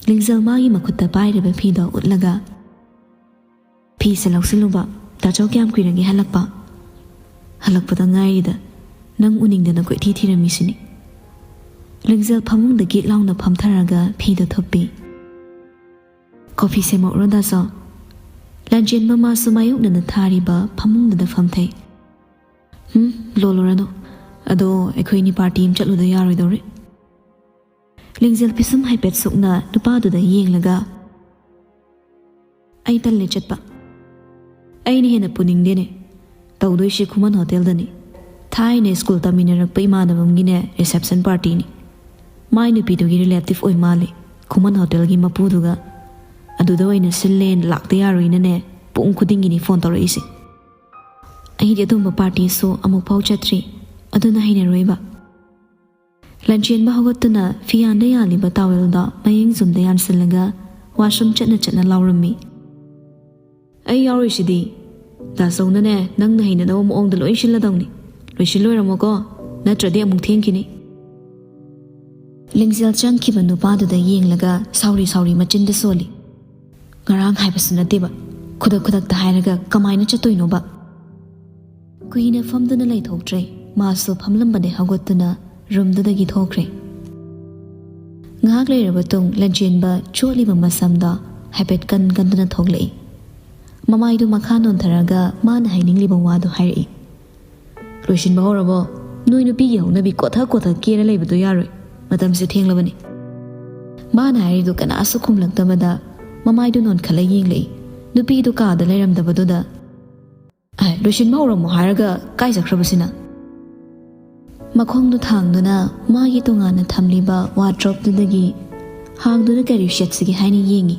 ꯂꯤꯡꯖꯦꯜ ꯃꯥꯒꯤ ꯃꯈꯨꯠꯇ ꯄꯥꯏꯔꯤꯕ ꯐꯤꯗꯣ ꯎꯠꯂꯒ, "ꯐꯤꯁꯦ ꯂꯧꯁꯤꯜꯂꯨꯕ꯫ ꯇꯥꯆꯧ ꯀꯌꯥꯝ ꯀꯨꯏꯔꯒꯦ ꯍꯜꯂꯛꯄ? ꯍꯜꯂꯛꯄꯗ ꯉꯥꯏꯔꯤꯗ꯫ ꯅꯪ ꯎꯅꯤꯡꯗꯅ ꯀꯣꯏꯊꯤ ꯊꯤꯔꯝꯃꯤꯁꯤꯅꯤ꯫" ꯂꯤꯡꯖꯦꯜ ꯐꯃꯨꯡꯗ ꯒꯤꯠ ꯂꯥꯎꯅ ꯐꯝꯊꯔꯒ ꯐꯤꯗꯣ ꯊꯨꯞꯄꯤ꯫ "ꯀꯣꯐꯤ ꯁꯦꯝꯃꯛꯎꯔꯣ, ꯗꯥꯆꯧ?" ꯂꯥꯟꯆꯦꯟꯕ ꯃꯥꯁꯨ ꯃꯥꯌꯣꯛꯅꯅ ꯊꯥꯔꯤꯕ ꯐꯃꯨꯡꯗꯨꯗ ꯐꯝꯊꯩ꯫ "ꯎꯝ, ꯂꯣꯜꯂꯨꯔꯅꯨ꯫ ꯑꯗꯣ ꯑꯩꯈꯣꯏꯅꯤ ꯄꯥꯔꯇꯤ ꯑꯃ ꯆꯠꯂꯨꯗ ꯌꯥꯔꯣꯏꯗꯧꯔꯤ꯫" ꯂꯤꯡꯖꯦꯜ ꯄꯤꯁꯨꯝ ꯍꯥꯏꯐꯦꯠ ꯁꯨꯛꯅ ꯅꯨꯄꯥꯗꯨꯗ ꯌꯦꯡꯂꯒ, "ꯑꯩ ꯇꯜꯂꯦ ꯆꯠꯄ꯫ ꯑꯩꯅ ꯍꯦꯟꯅ ꯄꯨꯅꯤꯡꯗꯦꯅꯦ꯫ ꯇꯧꯗꯣꯏꯁꯦ ꯈꯨꯃꯟ ꯍꯣꯇꯦꯜꯗꯅꯤ꯫ ꯊꯥꯏꯅ ꯁ꯭ꯀꯨꯜ ꯇꯝꯃꯤꯟꯅꯔꯛꯄ ꯏꯃꯥꯟꯅꯕ ꯑꯃꯒꯤꯅꯦ ꯔꯤꯁꯦꯞꯁꯟ ꯄꯥꯔꯇꯤꯅꯤ꯫ ꯃꯥꯏ ꯅꯨꯄꯤꯗꯨꯒꯤ ꯔꯤꯂꯦꯇꯤꯚ ꯑꯣꯏ ꯃꯥꯜꯂꯤ ꯈꯨꯃꯟ ꯍꯣꯇꯦꯜꯒꯤ ꯃꯄꯨꯗꯨꯒ꯫ ꯑꯗꯨꯗ ꯑꯣꯏꯅ ꯁꯤꯜꯂꯦꯅ ꯂꯥꯛꯇ ꯌꯥꯔꯣꯏꯅꯅꯦ ꯄꯨꯡ ꯈꯨꯗꯤꯡꯒꯤꯅꯤ ꯐꯣꯟ ꯇꯧꯔꯛꯏꯁꯦ꯫ ꯑꯩꯗꯤ ꯑꯗꯨꯝꯕ ꯄꯥꯔꯇꯤꯁꯨ ꯑꯃꯨꯛ ꯐꯥꯎ ꯆꯠꯇ꯭ꯔꯤ, ꯑꯗꯨꯅ ꯍꯩꯅꯔꯣꯏꯕ꯫" ꯂꯟꯆꯦꯟꯕ ꯍꯧꯒꯠꯇꯨꯅ ꯐꯤꯌꯥꯟꯗ ꯌꯥꯜꯂꯤꯕ ꯇꯥꯋꯦꯜꯗꯣ ꯃꯌꯦꯡ ꯖꯨꯝꯗ ꯌꯥꯟꯁꯤꯜꯂꯒ ꯋꯥꯁꯔꯨꯝ ꯆꯠꯅ ꯆꯠꯅ ꯂꯥꯎꯔꯝꯃꯤ꯫ "ꯑꯩ ꯌꯥꯎꯔꯤꯁꯤꯗꯤ꯫ ꯗꯥꯆꯧꯅꯅꯦ ꯅꯪꯅ ꯍꯩꯅꯗꯕ ꯃꯑꯣꯡꯗ ꯂꯣꯏ ꯁꯤꯜꯂꯗꯧꯅꯤ꯫ ꯂꯣꯏꯁꯤꯜꯂꯣꯏꯔꯝꯃꯣꯀꯣ, ꯅꯠꯇ꯭ꯔꯗꯤ ꯑꯃꯨꯛ ꯊꯦꯡꯈꯤꯅꯤ꯫" ꯂꯤꯡꯖꯦꯜ ꯆꯪꯈꯤꯕ ꯅꯨꯄꯥꯗꯨꯗ ꯌꯦꯡꯂꯒ ꯁꯥꯎꯔꯤ ꯁꯥꯎꯔꯤ ꯃꯆꯤꯟꯗ ꯁꯣꯜꯂꯤ꯫ ꯉꯔꯥꯡ ꯍꯥꯏꯕꯁꯨ ꯅꯠꯇꯦꯕ, ꯈꯨꯗꯛ ꯈꯨꯗꯛꯇ ꯍꯥꯏꯔꯒ ꯀꯃꯥꯏꯅ ꯆꯠꯇꯣꯏꯅꯣꯕ? ꯀꯨꯏꯅ ꯐꯝꯗꯨꯅ ꯂꯩꯊꯣꯛꯇ꯭ꯔꯦ꯫ ꯃꯥꯁꯨ ꯐꯝꯂꯝꯕꯗꯩ ꯍꯧꯒꯠꯇꯨꯅ ꯔꯨꯝꯗꯨꯗꯒꯤ ꯊꯣꯛꯈ꯭ꯔꯦ꯫ ꯉꯥꯏꯍꯥꯛ ꯂꯩꯔꯕ ꯇꯨꯡ ꯂꯟꯆꯦꯟꯕ ꯆꯣꯠꯂꯤꯕ ꯃꯁꯝꯗꯣ ꯍꯥꯏꯐꯦꯠ ꯀꯟ ꯀꯟꯗꯨꯅ ꯊꯣꯛꯂꯛꯏ꯫ ꯃꯃꯥꯏꯗꯨ ꯃꯈꯥ ꯅꯣꯟꯊꯔꯒ ꯃꯥꯅ ꯍꯥꯏꯅꯤꯡꯂꯤꯕ ꯋꯥꯗꯨ ꯍꯥꯏꯔꯛꯏ꯫ "ꯂꯣꯏꯁꯤꯟꯕ ꯍꯧꯔꯕꯣ? ꯅꯣꯏ ꯅꯨꯄꯤꯒꯤ ꯍꯧꯅꯕꯤ ꯀꯣꯊ ꯀꯣꯊ ꯀꯦꯔ ꯂꯩꯕꯗꯣ ꯌꯥꯔꯣꯏ꯫ ꯃꯇꯝꯁꯦ ꯊꯦꯡꯂꯕꯅꯤ꯫" ꯃꯥꯅ ꯍꯥꯏꯔꯤꯗꯨ ꯀꯅꯥꯁꯨ ꯈꯨꯝꯂꯛꯇꯕꯗ ꯃꯃꯥꯏꯗꯨ ꯅꯣꯟꯈꯠꯂ ꯌꯦꯡꯂꯛꯏ꯫ ꯅꯨꯄꯤꯗꯨ ꯀꯥꯗ ꯂꯩꯔꯝꯗꯕꯗꯨꯗ, "ꯑꯦ, ꯂꯣꯏꯁꯤꯟꯕ ꯍꯧꯔꯝꯃꯣ ꯍꯥꯏꯔꯒ ꯀꯥꯏ ꯆꯠꯈ꯭ꯔꯕꯁꯤꯅ?" ꯃꯈꯣꯡꯗꯨ ꯊꯥꯡꯗꯨꯅ ꯃꯥꯒꯤ ꯇꯣꯉꯥꯟꯅ ꯊꯝꯂꯤꯕ ꯋꯥꯔꯗ꯭ꯔꯣꯞꯇꯨꯗꯒꯤ ꯍꯥꯡꯗꯨꯅ ꯀꯔꯤ ꯁꯦꯠꯁꯤꯒꯦ ꯍꯥꯏꯅ ꯌꯦꯡꯉꯤ꯫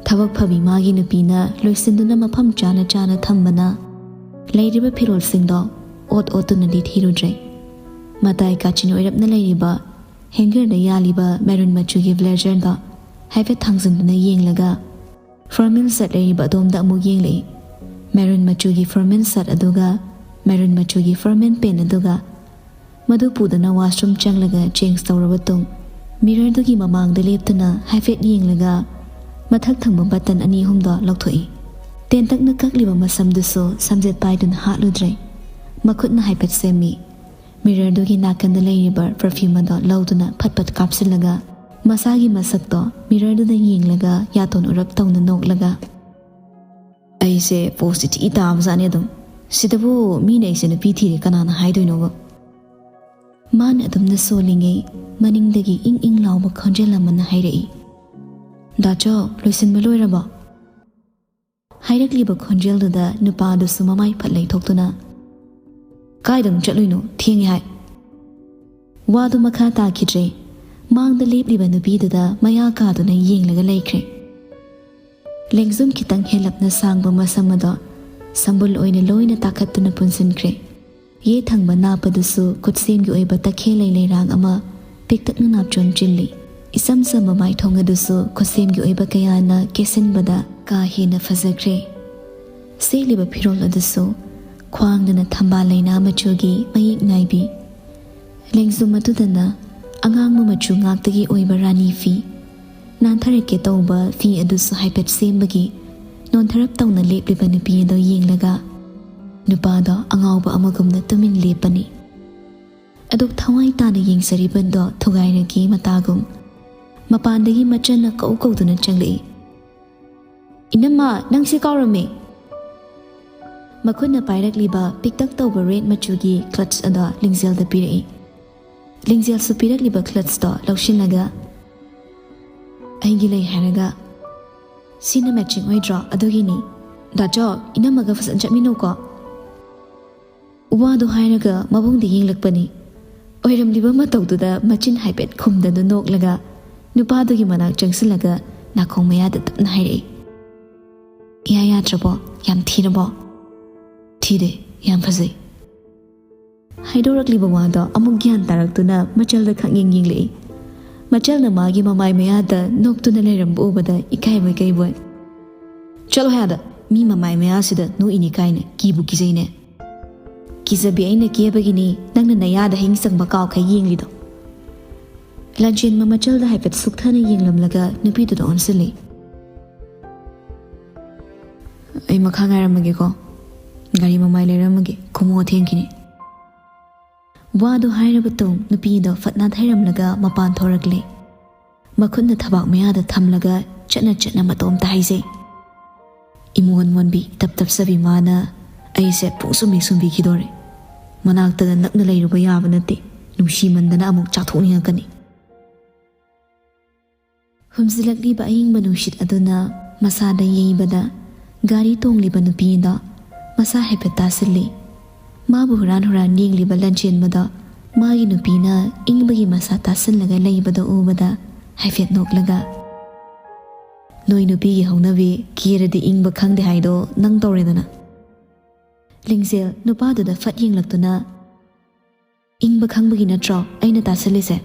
ꯊꯕꯛ ꯐꯕꯤ ꯃꯥꯒꯤ ꯅꯨꯄꯤꯅ ꯂꯣꯏꯁꯤꯟꯗꯨꯅ ꯃꯐꯝ ꯆꯥꯅ ꯆꯥꯅ ꯊꯝꯕꯅ ꯂꯩꯔꯤꯕ ꯐꯤꯔꯣꯜꯁꯤꯡꯗꯣ ꯑꯣꯠ ꯑꯣꯠꯇꯨꯅꯗꯤ ꯊꯤꯔꯨꯗ꯭ꯔꯦ꯫ ꯃꯇꯥꯏ ꯀꯥꯆꯤꯟ ꯑꯣꯏꯔꯞꯅ ꯂꯩꯔꯤꯕ ꯍꯦꯡꯒꯔꯗ ꯌꯥꯜꯂꯤꯕ ꯃꯦꯔꯨꯟ ꯃꯆꯨꯒꯤ ꯕ꯭ꯂꯦꯖꯔꯗꯣ ꯍꯥꯏꯐꯦꯠ ꯊꯥꯡꯖꯤꯟꯗꯨꯅ ꯌꯦꯡꯂꯒ ꯐꯣꯔꯃꯦꯜ ꯁꯦꯠ ꯂꯩꯔꯤꯕ ꯑꯗꯣꯝꯗ ꯑꯃꯨꯛ ꯌꯦꯡꯂꯛꯏ꯫ ꯃꯦꯔꯨꯟ ꯃꯆꯨꯒꯤ ꯐꯣꯔꯃꯦꯜ ꯁꯦꯠ ꯑꯗꯨꯒ ꯃꯦꯔꯨꯟ ꯃꯆꯨꯒꯤ ꯐꯣꯔꯃꯦꯜ ꯄꯦꯟ ꯑꯗꯨꯒ ꯃꯗꯨ ꯄꯨꯗꯨꯅ ꯋꯥꯁꯔꯨꯝ ꯆꯪꯂꯒ ꯆꯦꯟꯖ ꯇꯧꯔꯕ ꯇꯨꯡ ꯃꯤꯔꯔꯗꯨꯒꯤ ꯃꯃꯥꯡꯗ ꯂꯦꯞꯇꯨꯅ ꯍꯥꯏꯐꯦꯠ ꯌꯦꯡꯂꯒ ꯃꯊꯛ ꯊꯪꯕ ꯕꯇꯟ ꯑꯅꯤ ꯑꯍꯨꯝꯗꯣ ꯂꯧꯊꯣꯛꯏ꯫ ꯇꯦꯟꯇꯛꯅ ꯀꯛꯂꯤꯕ ꯃꯁꯝꯗꯨꯁꯨ ꯁꯝꯖꯦꯠ ꯄꯥꯏꯗꯨꯅ ꯍꯥꯠꯂꯨꯗ꯭ꯔꯦ꯫ ꯃꯈꯨꯠꯅ ꯍꯥꯏꯐꯦꯠ ꯁꯦꯝꯃꯤ꯫ ꯃꯤꯔꯔꯗꯨꯒꯤ ꯅꯥꯀꯟꯗ ꯂꯩꯔꯤꯕ ꯄꯔꯐ꯭ꯌꯨꯝ ꯑꯗꯣ ꯂꯧꯗꯨꯅ ꯐꯠ ꯐꯠ ꯀꯥꯞꯁꯤꯜꯂꯒ ꯃꯁꯥꯒꯤ ꯃꯁꯛꯇꯣ ꯃꯤꯔꯔꯗꯨꯗ ꯌꯦꯡꯂꯒ ꯌꯥꯇꯣꯟ ꯎꯔꯞ ꯇꯧꯅ ꯅꯣꯛꯂꯒ, "ꯑꯩꯁꯦ ꯄꯣꯁꯇꯤ ꯊꯤ ꯇꯥꯕꯖꯥꯠꯅꯤ ꯑꯗꯨꯝ꯫ ꯁꯤꯗꯕꯨ ꯃꯤꯅ ꯑꯩꯁꯦ ꯅꯨꯄꯤ ꯊꯤꯔꯦ ꯀꯅꯥꯅ ꯍꯥꯏꯗꯣꯏꯅꯣꯕ?" ꯃꯥꯅ ꯑꯗꯨꯝꯅ ꯁꯣꯜꯂꯤꯉꯩ ꯃꯅꯤꯡꯗꯒꯤ ꯏꯪ ꯏꯪ ꯂꯥꯎꯕ ꯈꯣꯟꯖꯦꯜ ꯑꯃꯅ ꯍꯥꯏꯔꯛꯏ, "ꯗꯥꯆꯧ, ꯂꯣꯏꯁꯤꯟꯕ ꯂꯣꯏꯔꯕꯣ?" ꯍꯥꯏꯔꯛꯂꯤꯕ ꯈꯣꯟꯖꯦꯜꯗꯨꯗ ꯅꯨꯄꯥꯗꯨꯁꯨ ꯃꯃꯥꯏ ꯐꯠ ꯂꯩꯊꯣꯛꯇꯨꯅ, "ꯀꯥꯏꯗ ꯑꯃꯨꯛ ꯆꯠꯂꯨꯏꯅꯣ? ꯊꯦꯡꯉꯦ ꯍꯥꯏ꯫" ꯋꯥꯗꯨ ꯃꯈꯥ ꯇꯥꯈꯤꯗ꯭ꯔꯦ꯫ ꯃꯥꯡꯗ ꯂꯦꯞꯂꯤꯕ ꯅꯨꯄꯤꯗꯨꯗ ꯃꯌꯥ ꯀꯥꯗꯨꯅ ꯌꯦꯡꯂꯒ ꯂꯩꯈ꯭ꯔꯦ꯫ ꯂꯦꯡꯖꯨꯝ ꯈꯤꯇꯪ ꯍꯦꯜꯂꯞꯅ ꯁꯥꯡꯕ ꯃꯁꯝ ꯑꯗꯣ ꯁꯝꯕꯨꯜ ꯑꯣꯏꯅ ꯂꯣꯏꯅ ꯇꯥꯈꯠꯇꯨꯅ ꯄꯨꯟꯁꯤꯟꯈ꯭ꯔꯦ꯫ ꯌꯦꯠ ꯊꯪꯕ ꯅꯥꯞꯄꯗꯨꯁꯨ ꯈꯨꯠꯁꯦꯝꯒꯤ ꯑꯣꯏꯕ ꯇꯈꯦꯜ ꯂꯩ ꯂꯩꯔꯥꯡ ꯑꯃ ꯄꯤꯛꯇꯛꯅ ꯅꯥꯞꯆꯣꯟ ꯆꯤꯜꯂꯤ꯫ ꯏꯁꯝ ꯁꯝꯕ ꯃꯥꯏꯊꯣꯡ ꯑꯗꯨꯁꯨ ꯈꯨꯠꯁꯦꯝꯒꯤ ꯑꯣꯏꯕ ꯀꯌꯥꯅ ꯀꯦꯁꯤꯟꯕꯗ ꯀꯥ ꯍꯦꯟꯅ ꯐꯖꯈ꯭ꯔꯦ꯫ ꯁꯦꯠꯂꯤꯕ ꯐꯤꯔꯣꯜ ꯑꯗꯨꯁꯨ ꯈ꯭ꯋꯥꯡꯗꯅ ꯊꯝꯕꯥꯜ ꯂꯩꯅꯥ ꯃꯆꯨꯒꯤ ꯃꯌꯦꯛ ꯅꯥꯏꯕꯤ, ꯂꯦꯡꯖꯨꯝ ꯑꯗꯨꯗꯅ ꯑꯉꯥꯡꯕ ꯃꯆꯨ ꯉꯥꯛꯇꯒꯤ ꯑꯣꯏꯕ ꯔꯥꯅꯤ ꯐꯤ, ꯅꯥꯟꯊꯔꯛꯀꯦ ꯇꯧꯕ ꯐꯤ ꯑꯗꯨꯁꯨ ꯍꯥꯏꯐꯦꯠ ꯁꯦꯝꯕꯒꯤ ꯅꯣꯟꯊꯔꯞ ꯇꯧꯅ ꯂꯦꯞꯂꯤꯕ ꯅꯨꯄꯤ ꯑꯗꯨ ꯌꯦꯡꯂꯒ ꯅꯨꯄꯥꯗꯣ ꯑꯉꯥꯎꯕ ꯑꯃꯒꯨꯝꯅ ꯇꯨꯃꯤꯟ ꯂꯦꯞꯄꯅꯤ꯫ ꯑꯗꯨꯛ ꯊꯋꯥꯏ ꯇꯥꯅ ꯌꯦꯡꯖꯔꯤꯕꯗꯣ ꯊꯨꯒꯥꯏꯔꯒꯦ ꯃꯇꯥꯒꯨꯝ ꯃꯄꯥꯟꯗꯒꯤ ꯃꯆꯟꯅ ꯀꯧ ꯀꯧꯗꯨꯅ ꯆꯪꯂꯛꯏ꯫ "ꯏꯅꯝꯃ, ꯅꯪ ꯁꯤ ꯀꯥꯎꯔꯝꯃꯦ!" ꯃꯈꯨꯠꯅ ꯄꯥꯏꯔꯛꯂꯤꯕ ꯄꯤꯛꯇꯛ ꯇꯧꯕ ꯔꯦꯗ ꯃꯆꯨꯒꯤ ꯀ꯭ꯂꯠꯆ ꯑꯗꯣ ꯂꯤꯡꯖꯦꯜꯗ ꯄꯤꯔꯛꯏ꯫ ꯂꯤꯡꯖꯦꯜꯁꯨ ꯄꯤꯔꯛꯂꯤꯕ ꯀ꯭ꯂꯠꯆꯇꯣ ꯂꯧꯁꯤꯜꯂꯒ, "ꯑꯩꯒꯤ ꯂꯩ ꯍꯥꯏꯔꯒ ꯁꯤꯅ ꯃꯦꯆꯤꯡ ꯑꯣꯏꯗ꯭ꯔꯣ? ꯑꯗꯨꯒꯤꯅꯤ꯫ ꯗꯥꯆꯧ, ꯏꯅꯝꯃꯒ ꯐꯖꯅ ꯆꯠꯃꯤꯟꯅꯧꯀꯣ꯫" ꯋꯥꯗꯨ ꯍꯥꯏꯔꯒ ꯃꯕꯨꯡꯗ ꯌꯦꯡꯂꯛꯄꯅꯤ꯫ ꯑꯣꯏꯔꯝꯂꯤꯕ ꯃꯇꯧꯗꯨꯗ ꯃꯆꯤꯟ ꯍꯥꯏꯐꯦꯠ ꯈꯨꯝꯗꯅ ꯅꯣꯛꯂꯒ ꯅꯨꯄꯥꯗꯨꯒꯤ ꯃꯅꯥꯛ ꯆꯪꯁꯤꯜꯂꯒ ꯅꯥꯀꯣꯡ ꯃꯌꯥꯗ ꯇꯞꯅ ꯍꯥꯏꯔꯛꯏ, "ꯏꯌꯥ ꯌꯥꯗ꯭ꯔꯕꯣ? ꯌꯥꯝ ꯊꯤꯔꯕꯣ?" "ꯊꯤꯗꯦ, ꯌꯥꯝ ꯐꯖꯩ꯫" ꯍꯥꯏꯗꯣꯔꯛꯂꯤꯕ ꯋꯥꯗꯣ ꯑꯃꯨꯛ ꯒ꯭ꯌꯥꯟ ꯇꯥꯔꯛꯇꯨꯅ ꯃꯆꯜꯗ ꯈꯪꯌꯦꯡ ꯌꯦꯡꯂꯛꯏ꯫ ꯃꯆꯜꯅ ꯃꯥꯒꯤ ꯃꯃꯥꯏ ꯃꯌꯥꯗ ꯅꯣꯛꯇꯨꯅ ꯂꯩꯔꯝꯕ ꯎꯕꯗ ꯏꯀꯥꯏꯕꯣꯏ ꯀꯩꯕꯣꯏ, "ꯆꯠꯂꯣ ꯍꯥꯏ ꯑꯥꯗ, ꯃꯤ ꯃꯃꯥꯏ ꯃꯌꯥꯁꯤꯗ ꯅꯣꯛꯏꯅꯤ ꯀꯥꯏꯅ, ꯀꯤꯕꯨ ꯀꯤꯖꯩꯅꯦ꯫" "ꯀꯤꯖꯕꯤ ꯑꯩꯅ ꯀꯦꯕꯒꯤꯅꯤ, ꯅꯪꯅ ꯅꯌꯥꯗ ꯍꯤꯡ ꯆꯪꯕ ꯀꯥꯎꯈꯩ ꯌꯦꯡꯂꯤꯗꯣ꯫" ꯂꯥꯟꯖꯦꯟꯕ ꯃꯆꯜꯗ ꯍꯥꯏꯐꯦꯠ ꯁꯨꯛꯊꯅ ꯌꯦꯡꯂꯝꯂꯒ ꯅꯨꯄꯤꯗꯨꯗ ꯑꯣꯟꯁꯤꯜꯂꯤ꯫ "ꯑꯩ ꯃꯈꯥ ꯉꯥꯏꯔꯝꯃꯒꯦꯀꯣ, ꯒꯥꯔꯤ ꯃꯃꯥꯏ ꯂꯩꯔꯝꯃꯒꯦ, ꯈꯣꯡꯎꯞ ꯊꯦꯡꯈꯤꯅꯤ꯫" ꯋꯥꯗꯨ ꯍꯥꯏꯔꯕ ꯇꯨꯡ ꯅꯨꯄꯤꯗꯣ ꯐꯠ ꯅꯥꯊꯩꯔꯝꯂꯒ ꯃꯄꯥꯟ ꯊꯣꯔꯛꯂꯦ꯫ ꯃꯈꯨꯠꯅ ꯊꯕꯥꯛ ꯃꯌꯥꯗ ꯊꯝꯂꯒ ꯆꯠꯅ ꯆꯠꯅ ꯃꯇꯣꯝꯇ ꯍꯥꯏꯖꯩ, "ꯏꯃꯣꯟ ꯃꯣꯟꯕꯤ, ꯇꯞ ꯇꯞꯆꯕꯤ ꯃꯥꯅ ꯑꯩꯁꯦ ꯄꯨꯡꯁꯨꯝ ꯍꯦꯛ ꯁꯨꯝꯕꯤꯈꯤꯗꯣꯔꯦ꯫ ꯃꯅꯥꯛꯇꯗ ꯅꯛꯅ ꯂꯩꯔꯨꯕ ꯌꯥꯕ ꯅꯠꯇꯦ꯫ ꯅꯨꯡꯁꯤꯃꯟꯗꯅ ꯑꯃꯨꯛ ꯆꯥꯊꯣꯛꯅꯤꯡꯉꯛꯀꯅꯤ"꯫ ꯍꯨꯝꯖꯤꯜꯂꯛꯂꯤꯕ ꯑꯏꯪꯕ ꯅꯨꯡꯁꯤꯠ ꯑꯗꯨꯅ ꯃꯁꯥꯗ ꯌꯩꯕꯗ ꯒꯥꯔꯤ ꯇꯣꯡꯂꯤꯕ ꯅꯨꯄꯤꯗꯣ ꯃꯁꯥ ꯍꯥꯏꯐꯦꯠ ꯇꯥꯁꯤꯜꯂꯤ꯫ ꯃꯥꯕꯨ ꯍꯨꯔꯥꯟ ꯍꯨꯔꯥꯟ ꯌꯦꯡꯂꯤꯕ ꯂꯟꯆꯦꯟꯕꯗꯣ ꯃꯥꯒꯤ ꯅꯨꯄꯤꯅ ꯏꯪꯕꯒꯤ ꯃꯁꯥ ꯇꯥꯁꯤꯜꯂꯒ ꯂꯩꯕꯗꯣ ꯎꯕꯗ ꯍꯥꯏꯐꯦꯠ ꯅꯣꯛꯂꯒ, "ꯅꯣꯏ ꯅꯨꯄꯤꯒꯤ ꯍꯧꯅꯕꯤ ꯀꯦꯔꯗꯤ ꯏꯪꯕ ꯈꯪꯗꯦ ꯍꯥꯏꯗꯣ ꯅꯪ ꯇꯧꯔꯦꯗꯅ"꯫ ꯂꯤꯡꯖꯦꯜ ꯅꯨꯄꯥꯗꯨꯗ ꯐꯠ ꯌꯦꯡꯂꯛꯇꯨꯅ, "ꯏꯪꯕ ꯈꯪꯕꯒꯤ ꯅꯠꯇ꯭ꯔꯣ ꯑꯩꯅ ꯇꯥꯁꯤꯜꯂꯤꯁꯦ?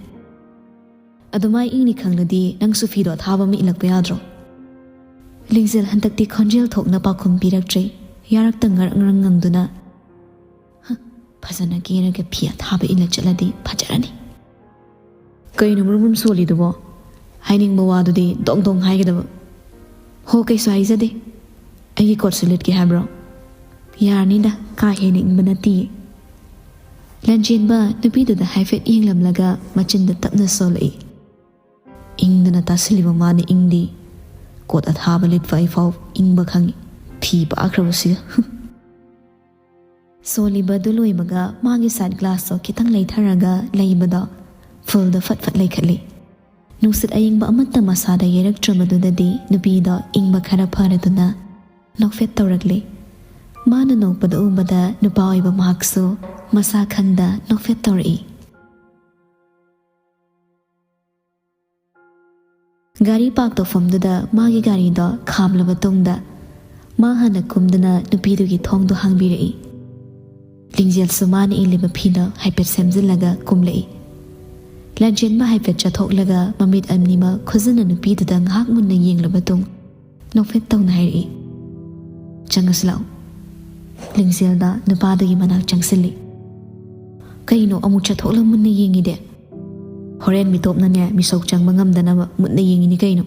ꯑꯗꯨꯃꯥꯏ ꯏꯪꯅꯤ ꯈꯪꯂꯗꯤ ꯅꯪꯁꯨ ꯐꯤꯗꯣ ꯑꯊꯥꯕ ꯑꯃ ꯏꯜꯂꯛꯄ ꯌꯥꯗ꯭ꯔꯣ?" ꯂꯤꯡꯖꯦꯜ ꯍꯟꯗꯛꯇꯤ ꯈꯣꯟꯖꯦꯜ ꯊꯣꯛꯅ ꯄꯥꯎꯈꯨꯝ ꯄꯤꯔꯛꯇ꯭ꯔꯦ꯫ ꯌꯥꯔꯛꯇ ꯉꯔꯪ ꯉꯔꯪ ꯉꯪꯗꯨꯅ, "ꯍ, ꯐꯖꯅ ꯀꯦꯔꯒ ꯐꯤ ꯑꯊꯥꯕ ꯏꯜꯂ ꯆꯠꯂꯗꯤ ꯐꯖꯔꯅꯤ"꯫ "ꯀꯩꯅꯣ ꯃꯔꯨꯝ ꯃꯔꯨꯝ ꯁꯣꯜꯂꯤꯗꯨꯕꯣ? ꯍꯥꯏꯅꯤꯡꯕ ꯋꯥꯗꯨꯗꯤ ꯗꯣꯡ ꯗꯣꯡ ꯍꯥꯏꯒꯗꯕ"꯫ "ꯍꯣ, ꯀꯩꯁꯨ ꯍꯥꯏꯖꯗꯦ꯫ ꯑꯩꯒꯤ ꯀꯣꯠꯁꯨ ꯂꯤꯠꯀꯦ ꯍꯥꯏꯕ꯭ꯔꯣ?" "ꯌꯥꯔꯅꯤꯗ, ꯀꯥ ꯍꯦꯟꯅ ꯏꯪꯕ ꯅꯠꯇꯤꯌꯦ"꯫ ꯂꯟꯆꯦꯟꯕ ꯅꯨꯄꯤꯗꯨꯗ ꯍꯥꯏꯐꯦꯠ ꯌꯦꯡꯂꯝꯂꯒ ꯃꯆꯤꯟꯗ ꯇꯞꯅ ꯁꯣꯜꯂꯛꯏ꯫ "ꯏꯪꯗꯅ ꯇꯥꯁꯤꯜꯂꯤꯕ ꯃꯥꯅ ꯏꯪꯗꯤ꯫ ꯀꯣꯠ ꯑꯊꯥꯕ ꯂꯤꯠꯄ ꯑꯩꯐꯥꯎ ꯏꯪꯕ ꯈꯪꯏ꯫ ꯐꯤ ꯄꯥꯈ꯭ꯔꯕꯁꯤꯒ"꯫ ꯁꯣꯜꯂꯤꯕꯗꯨ ꯂꯣꯏꯕꯒ ꯃꯥꯒꯤ ꯁꯟ ꯒ꯭ꯂꯥꯁꯇꯣ ꯈꯤꯇꯪ ꯂꯩꯊꯔꯒ ꯂꯩꯕꯗꯣ ꯐꯨꯜꯗ ꯐꯠ ꯐꯠ ꯂꯩꯈꯠꯂꯤ꯫ ꯅꯨꯡꯁꯤꯠ ꯑꯏꯪꯕ ꯑꯃꯠꯇ ꯃꯁꯥꯗ ꯌꯩꯔꯛꯇ꯭ꯔꯕꯗꯨꯗꯗꯤ ꯅꯨꯄꯤꯗꯣ ꯏꯪꯕ ꯈꯔ ꯐꯔꯗꯨꯅ ꯅꯣꯛꯐꯦꯠ ꯇꯧꯔꯛꯂꯤ꯫ ꯃꯥꯅ ꯅꯣꯛꯄꯗ ꯎꯕꯗ ꯅꯨꯄꯥ ꯑꯣꯏꯕ ꯃꯍꯥꯛꯁꯨ ꯃꯁꯥ ꯈꯪꯗ ꯅꯣꯛꯐꯦꯠ ꯇꯧꯔꯛꯏ꯫ ꯒꯥꯔꯤ ꯄꯥꯔꯛ ꯇꯧꯐꯝꯗꯨꯗ ꯃꯥꯒꯤ ꯒꯥꯔꯤꯗꯣ ꯈꯥꯝꯂꯕ ꯇꯨꯡꯗ ꯃꯥ ꯍꯥꯟꯅ ꯀꯨꯝꯗꯨꯅ ꯅꯨꯄꯤꯗꯨꯒꯤ ꯊꯣꯡꯗꯣ ꯍꯥꯡꯕꯤꯔꯛꯏ꯫ ꯂꯤꯡꯖꯦꯜꯁꯨ ꯃꯥꯅ ꯏꯜꯂꯤꯕ ꯐꯤꯗꯣ ꯍꯥꯏꯐꯦꯠ ꯁꯦꯝꯖꯤꯜꯂꯒ ꯀꯨꯝꯂꯛꯏ꯫ ꯂꯟꯆꯦꯟꯕ ꯍꯥꯏꯐꯦꯠ ꯆꯠꯊꯣꯛꯂꯒ ꯃꯃꯤꯠ ꯑꯅꯤꯃꯛ ꯈꯨꯖꯤꯟꯅ ꯅꯨꯄꯤꯗꯨꯗ ꯉꯥꯏꯍꯥꯛ ꯃꯨꯟꯅ ꯌꯦꯡꯂꯕ ꯇꯨꯡ ꯅꯣꯛꯐꯦꯠ ꯇꯧꯅ ꯍꯥꯏꯔꯛꯏ, "ꯆꯪꯉꯁꯤ ꯂꯥꯛꯑꯣ"꯫ ꯂꯤꯡꯖꯦꯜꯗ ꯅꯨꯄꯥꯗꯨꯒꯤ ꯃꯅꯥꯛ ꯆꯪꯁꯤꯜꯂꯤ꯫ "ꯀꯩꯅꯣ ꯑꯃꯨꯛ ꯆꯠꯊꯣꯛꯂ ꯃꯨꯟꯅ ꯌꯦꯡꯉꯤꯗꯤ? ꯍꯣꯔꯦꯟ ꯃꯤꯇꯣꯞꯅꯅꯦ ꯃꯤꯁꯧ ꯆꯪꯕ ꯉꯝꯗꯅꯕ ꯃꯨꯟꯅ ꯌꯦꯡꯉꯤꯅꯤ ꯀꯩꯅꯣ"꯫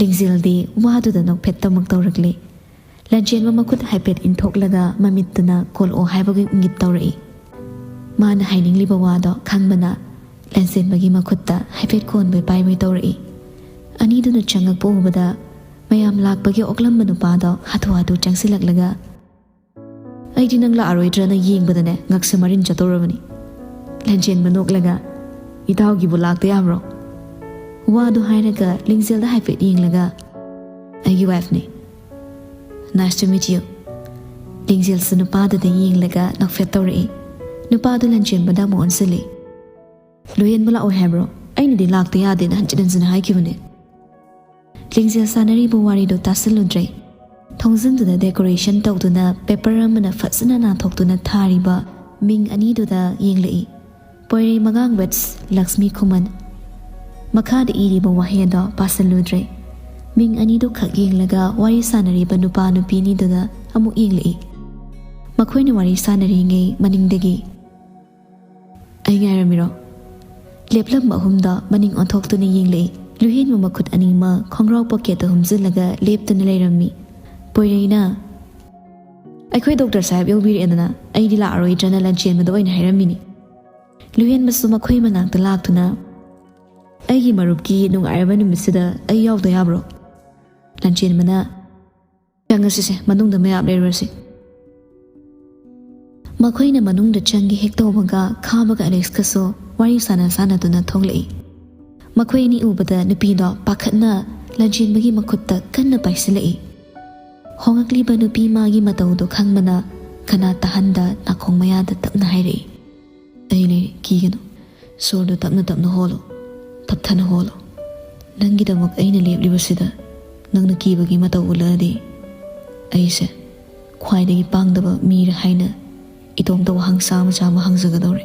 ꯂꯤꯡꯖꯦꯜꯗꯤ ꯋꯥꯗꯨꯗ ꯅꯣꯛꯐꯦꯠꯇꯃꯛ ꯇꯧꯔꯛꯂꯤ꯫ ꯂꯟꯆꯦꯟꯕ ꯃꯈꯨꯠ ꯍꯥꯏꯐꯦꯠ ꯏꯟꯊꯣꯛꯂꯒ ꯃꯃꯤꯠꯇꯨꯅ ꯀꯣꯜꯂꯛꯑꯣ ꯍꯥꯏꯕꯒꯤ ꯏꯪꯒꯤꯠ ꯇꯧꯔꯛꯏ꯫ ꯃꯥꯅ ꯍꯥꯏꯅꯤꯡꯂꯤꯕ ꯋꯥꯗꯣ ꯈꯪꯕꯅ ꯂꯟꯆꯦꯟꯕꯒꯤ ꯃꯈꯨꯠꯇ ꯍꯥꯏꯐꯦꯠ ꯀꯣꯟꯕꯣꯏ ꯄꯥꯏꯕꯣꯏ ꯇꯧꯔꯛꯏ꯫ ꯑꯅꯤꯗꯨꯅ ꯆꯪꯉꯛꯄ ꯎꯕꯗ ꯃꯌꯥꯝ ꯂꯥꯛꯄꯒꯤ ꯑꯣꯛꯂꯝꯕ ꯅꯨꯄꯥꯗꯣ ꯍꯥꯊꯨ ꯍꯥꯊꯨ ꯆꯪꯁꯤꯜꯂꯛꯂꯒ, "ꯑꯩꯗꯤ ꯅꯪ ꯂꯥꯛꯑꯔꯣꯏꯗ꯭ꯔꯅ ꯌꯦꯡꯕꯗꯅꯦ ꯉꯛꯁꯦ ꯃꯔꯤꯟ ꯆꯠꯇꯧꯔꯕꯅꯤ꯫" ꯂꯟꯆꯦꯟꯕ ꯅꯣꯛꯂꯒ, "ꯏꯇꯥꯎꯒꯤꯕꯨ ꯂꯥꯛꯇ ꯌꯥꯕ꯭ꯔꯣ?" ꯋꯥꯗꯨ ꯍꯥꯏꯔꯒ ꯂꯤꯡꯖꯦꯜꯗ ꯍꯥꯏꯐꯦꯠ ꯌꯦꯡꯂꯒ, "ꯑꯩꯒꯤ ꯋꯥꯏꯐꯅꯤ꯫ Nice to meet you꯫" ꯂꯤꯡꯖꯦꯜꯁꯨ ꯅꯨꯄꯥꯗꯨꯗ ꯌꯦꯡꯂꯒ ꯅꯣꯛꯐꯦꯠ ꯇꯧꯔꯛꯏ꯫ ꯅꯨꯄꯥꯗꯨ ꯂꯟꯆꯦꯟꯕꯗ ꯑꯃꯨꯛ ꯑꯣꯟꯁꯤꯜꯂꯤ꯫ "ꯂꯨꯍꯦꯟꯕ ꯂꯥꯛꯑꯣꯏ ꯍꯥꯏꯕ꯭ꯔꯣ? ꯑꯩꯅꯗꯤ ꯂꯥꯛꯇ ꯌꯥꯗꯦꯅ ꯍꯟꯖꯤꯟ ꯍꯟꯖꯤꯟ ꯍꯥꯏꯈꯤꯕꯅꯦ꯫" ꯂꯤꯡꯖꯦꯜ ꯁꯥꯟꯅꯔꯤꯕ ꯋꯥꯔꯤꯗꯣ ꯇꯥꯁꯤꯜꯂꯨꯗ꯭ꯔꯦ꯫ ꯊꯣꯡꯖꯤꯟꯗꯨꯗ decoration ꯇꯧꯗꯨꯅ paper ꯑꯃꯅ ꯐꯖꯅ ꯅꯥꯟꯊꯣꯛꯇꯨꯅ ꯊꯥꯔꯤꯕ ꯃꯤꯡ ꯑꯅꯤꯗꯨꯗ ꯌꯦꯡꯂꯛꯏ꯫ ꯄꯣꯏꯔꯩ ꯃꯉꯥꯡ ꯋꯦꯠꯁ ꯂꯛꯁꯃꯤ ꯈꯨꯃꯟ꯫ ꯃꯈꯥꯗ ꯏꯔꯤꯕ ꯋꯥꯍꯩ ꯑꯗꯣ ꯄꯥꯁꯤꯜꯂꯨꯗ꯭ꯔꯦ꯫ ꯃꯤꯡ ꯑꯅꯤꯗꯨ ꯈꯛ ꯌꯦꯡꯂꯒ ꯋꯥꯔꯤ ꯁꯥꯟꯅꯔꯤꯕ ꯅꯨꯄꯥ ꯅꯨꯄꯤ ꯑꯅꯤꯗꯨꯗ ꯑꯃꯨꯛ ꯌꯦꯡꯂꯛꯏ꯫ ꯃꯈꯣꯏꯅ ꯋꯥꯔꯤ ꯁꯥꯟꯅꯔꯤꯉꯩ ꯃꯅꯤꯡꯗꯒꯤ, "ꯑꯩ ꯉꯥꯏꯔꯝꯃꯤꯔꯣ?" ꯂꯦꯞꯂꯝꯕ ꯑꯍꯨꯝꯗ ꯃꯅꯤꯡ ꯑꯣꯟꯊꯣꯛꯇꯨꯅ ꯌꯦꯡꯂꯛꯏ꯫ ꯂꯨꯍꯦꯟꯕ ꯃꯈꯨꯠ ꯑꯅꯤꯃꯛ ꯈꯣꯡꯒ꯭ꯔꯥꯎ ꯄꯣꯀꯦꯠꯇ ꯍꯨꯝꯖꯤꯜꯂꯒ ꯂꯦꯞꯇꯨꯅ ꯂꯩꯔꯝꯃꯤ꯫ ꯄꯣꯏꯔꯩꯅ, "ꯑꯩꯈꯣꯏ ꯗꯣꯛꯇꯔ ꯁꯥꯍꯦꯕ ꯌꯧꯕꯤꯔꯛꯑꯦꯗꯅ, ꯑꯩꯗꯤ ꯂꯥꯛꯑꯔꯣꯏꯗ꯭ꯔꯅ ꯂꯟꯆꯦꯟꯕꯗ ꯑꯣꯏꯅ ꯍꯥꯏꯔꯝꯃꯤꯅꯤ꯫" ꯂꯨꯍꯦꯟꯕꯁꯨ ꯃꯈꯣꯏ ꯃꯅꯥꯛꯇ ꯂꯥꯛꯇꯨꯅ, "ꯑꯩꯒꯤ ꯃꯔꯨꯞꯀꯤ ꯅꯨꯡꯉꯥꯏꯔꯕ ꯅꯨꯃꯤꯠꯁꯤꯗ ꯑꯩ ꯌꯥꯎꯗ ꯌꯥꯕ꯭ꯔꯣ?" ꯂꯟꯆꯦꯟꯕꯅ, "ꯆꯪꯉꯁꯤꯁꯦ, ꯃꯅꯨꯡꯗ ꯃꯌꯥꯝ ꯂꯩꯔꯨꯔꯁꯤ꯫" ꯃꯈꯣꯏꯅ ꯃꯅꯨꯡꯗ ꯆꯪꯒꯦ ꯍꯦꯛ ꯇꯧꯕꯒ, ꯈꯥꯕꯒ ꯑꯂꯦꯛꯁꯀꯁꯨ ꯋꯥꯔꯤ ꯁꯥꯟꯅ ꯁꯥꯟꯅꯗꯨꯅ ꯊꯣꯛꯂꯛꯏ꯫ ꯃꯈꯣꯏ ꯑꯅꯤ ꯎꯕꯗ ꯅꯨꯄꯤꯗꯣ ꯄꯥꯈꯠꯅ ꯂꯟꯆꯦꯟꯕꯒꯤ ꯃꯈꯨꯠꯇ ꯀꯟꯅ ꯄꯥꯏꯁꯤꯜꯂꯛꯏ꯫ ꯍꯣꯡꯂꯛꯂꯤꯕ ꯅꯨꯄꯤ ꯃꯥꯒꯤ ꯃꯇꯧꯗꯣ ꯈꯪꯕꯅ ꯀꯅꯥ ꯇꯥꯍꯟꯗ ꯅꯥꯀꯣꯡ ꯃꯌꯥꯗ ꯇꯞꯅ ꯍꯥꯏꯔꯛꯏ, "ꯑꯩ ꯂꯩꯔꯦ, ꯀꯤꯒꯅꯨ꯫ ꯁꯣꯔꯗꯣ ꯇꯞꯅ ꯇꯞꯅ ꯍꯣꯜꯂꯣ, ꯇꯞꯊꯅ ꯍꯣꯜꯂꯣ꯫ ꯅꯪꯒꯤꯗꯃꯛ ꯑꯩꯅ ꯂꯦꯞꯂꯤꯕꯁꯤꯗ ꯅꯪꯅ ꯀꯤꯕꯒꯤ ꯃꯇꯧ ꯎꯠꯂꯛꯑꯗꯤ ꯑꯩꯁꯦ ꯈ꯭ꯋꯥꯏꯗꯒꯤ ꯄꯥꯡꯗꯕ ꯃꯤꯔ ꯍꯥꯏꯅ ꯏꯇꯣꯝꯇ ꯋꯥꯍꯪ ꯆꯥꯝꯃ ꯆꯥꯝꯃ ꯍꯪꯖꯒꯗꯧꯔꯦ꯫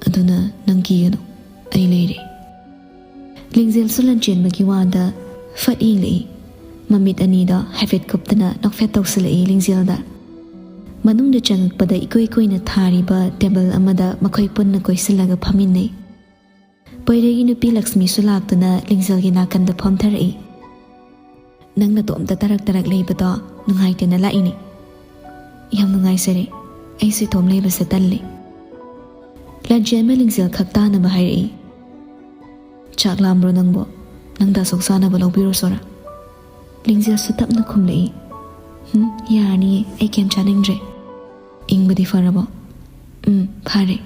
ꯑꯗꯨꯅ ꯅꯪ ꯀꯤꯒꯅꯨ, ꯑꯩ ꯂꯩꯔꯦ꯫" ꯂꯤꯡꯖꯦꯜꯁꯨ ꯂꯟꯆꯦꯟꯕꯒꯤ ꯋꯥꯗ ꯐꯠ ꯌꯦꯡꯂꯛꯏ꯫ ꯃꯃꯤꯠ ꯑꯅꯤꯗꯣ ꯍꯥꯏꯐꯦꯠ ꯀꯨꯞꯇꯅ ꯅꯣꯛꯐꯦꯠ ꯇꯧꯁꯤꯜꯂꯛꯏ ꯂꯤꯡꯖꯦꯜꯗ꯫ ꯃꯅꯨꯡꯗ ꯆꯪꯉꯛꯄꯗ ꯏꯀꯣꯏ ꯀꯣꯏꯅ ꯊꯥꯔꯤꯕ table ꯑꯃꯗ ꯃꯈꯣꯏ ꯄꯨꯟꯅ ꯀꯣꯏꯁꯤꯜꯂꯒ ꯐꯝꯃꯤꯟꯅꯩ꯫ ꯄꯣꯏꯔꯩꯒꯤ ꯅꯨꯄꯤ ꯂꯛꯁꯃꯤꯁꯨ ꯂꯥꯛꯇꯨꯅ ꯂꯤꯡꯖꯦꯜꯒꯤ ꯅꯥꯀꯟꯗ ꯐꯝꯊꯔꯛꯏ꯫ "ꯅꯪ ꯅꯇꯣꯝꯇ ꯇꯔꯛ ꯇꯔꯛ ꯂꯩꯕꯗꯣ ꯅꯨꯡꯉꯥꯏꯇꯦꯅ ꯂꯥꯛꯏꯅꯦ꯫" "ꯌꯥꯝ ꯅꯨꯡꯉꯥꯏꯖꯔꯦ꯫ ꯑꯩꯁꯨ ꯏꯇꯣꯝ ꯂꯩꯕꯁꯦ ꯇꯜꯂꯦ꯫" ꯂꯟꯆꯦꯟꯕ ꯂꯤꯡꯖꯦꯜ ꯈꯛ ꯇꯥꯅꯕ ꯍꯥꯏꯔꯛꯏ꯫ "ꯆꯥꯛ ꯂꯥꯝꯕ꯭ꯔꯣ ꯅꯪꯕꯣ? ꯅꯪ ꯗꯥꯁꯣꯛ ꯆꯥꯅꯕ ꯂꯧꯕꯤꯔꯣ ꯁꯣꯔꯥ?" ꯂꯤꯡꯖꯦꯜꯁꯨ ꯇꯞꯅ ꯈꯨꯝꯂꯛꯏ꯫ "ꯎꯝ, ꯌꯥꯔꯅꯤꯌꯦ, ꯑꯩ ꯀꯩꯝ ꯆꯥꯅꯤꯡꯗ꯭ꯔꯦ꯫ ꯏꯪꯕꯗꯤ ꯐꯔꯕꯣ?" "ꯎꯝ, ꯐꯔꯦ꯫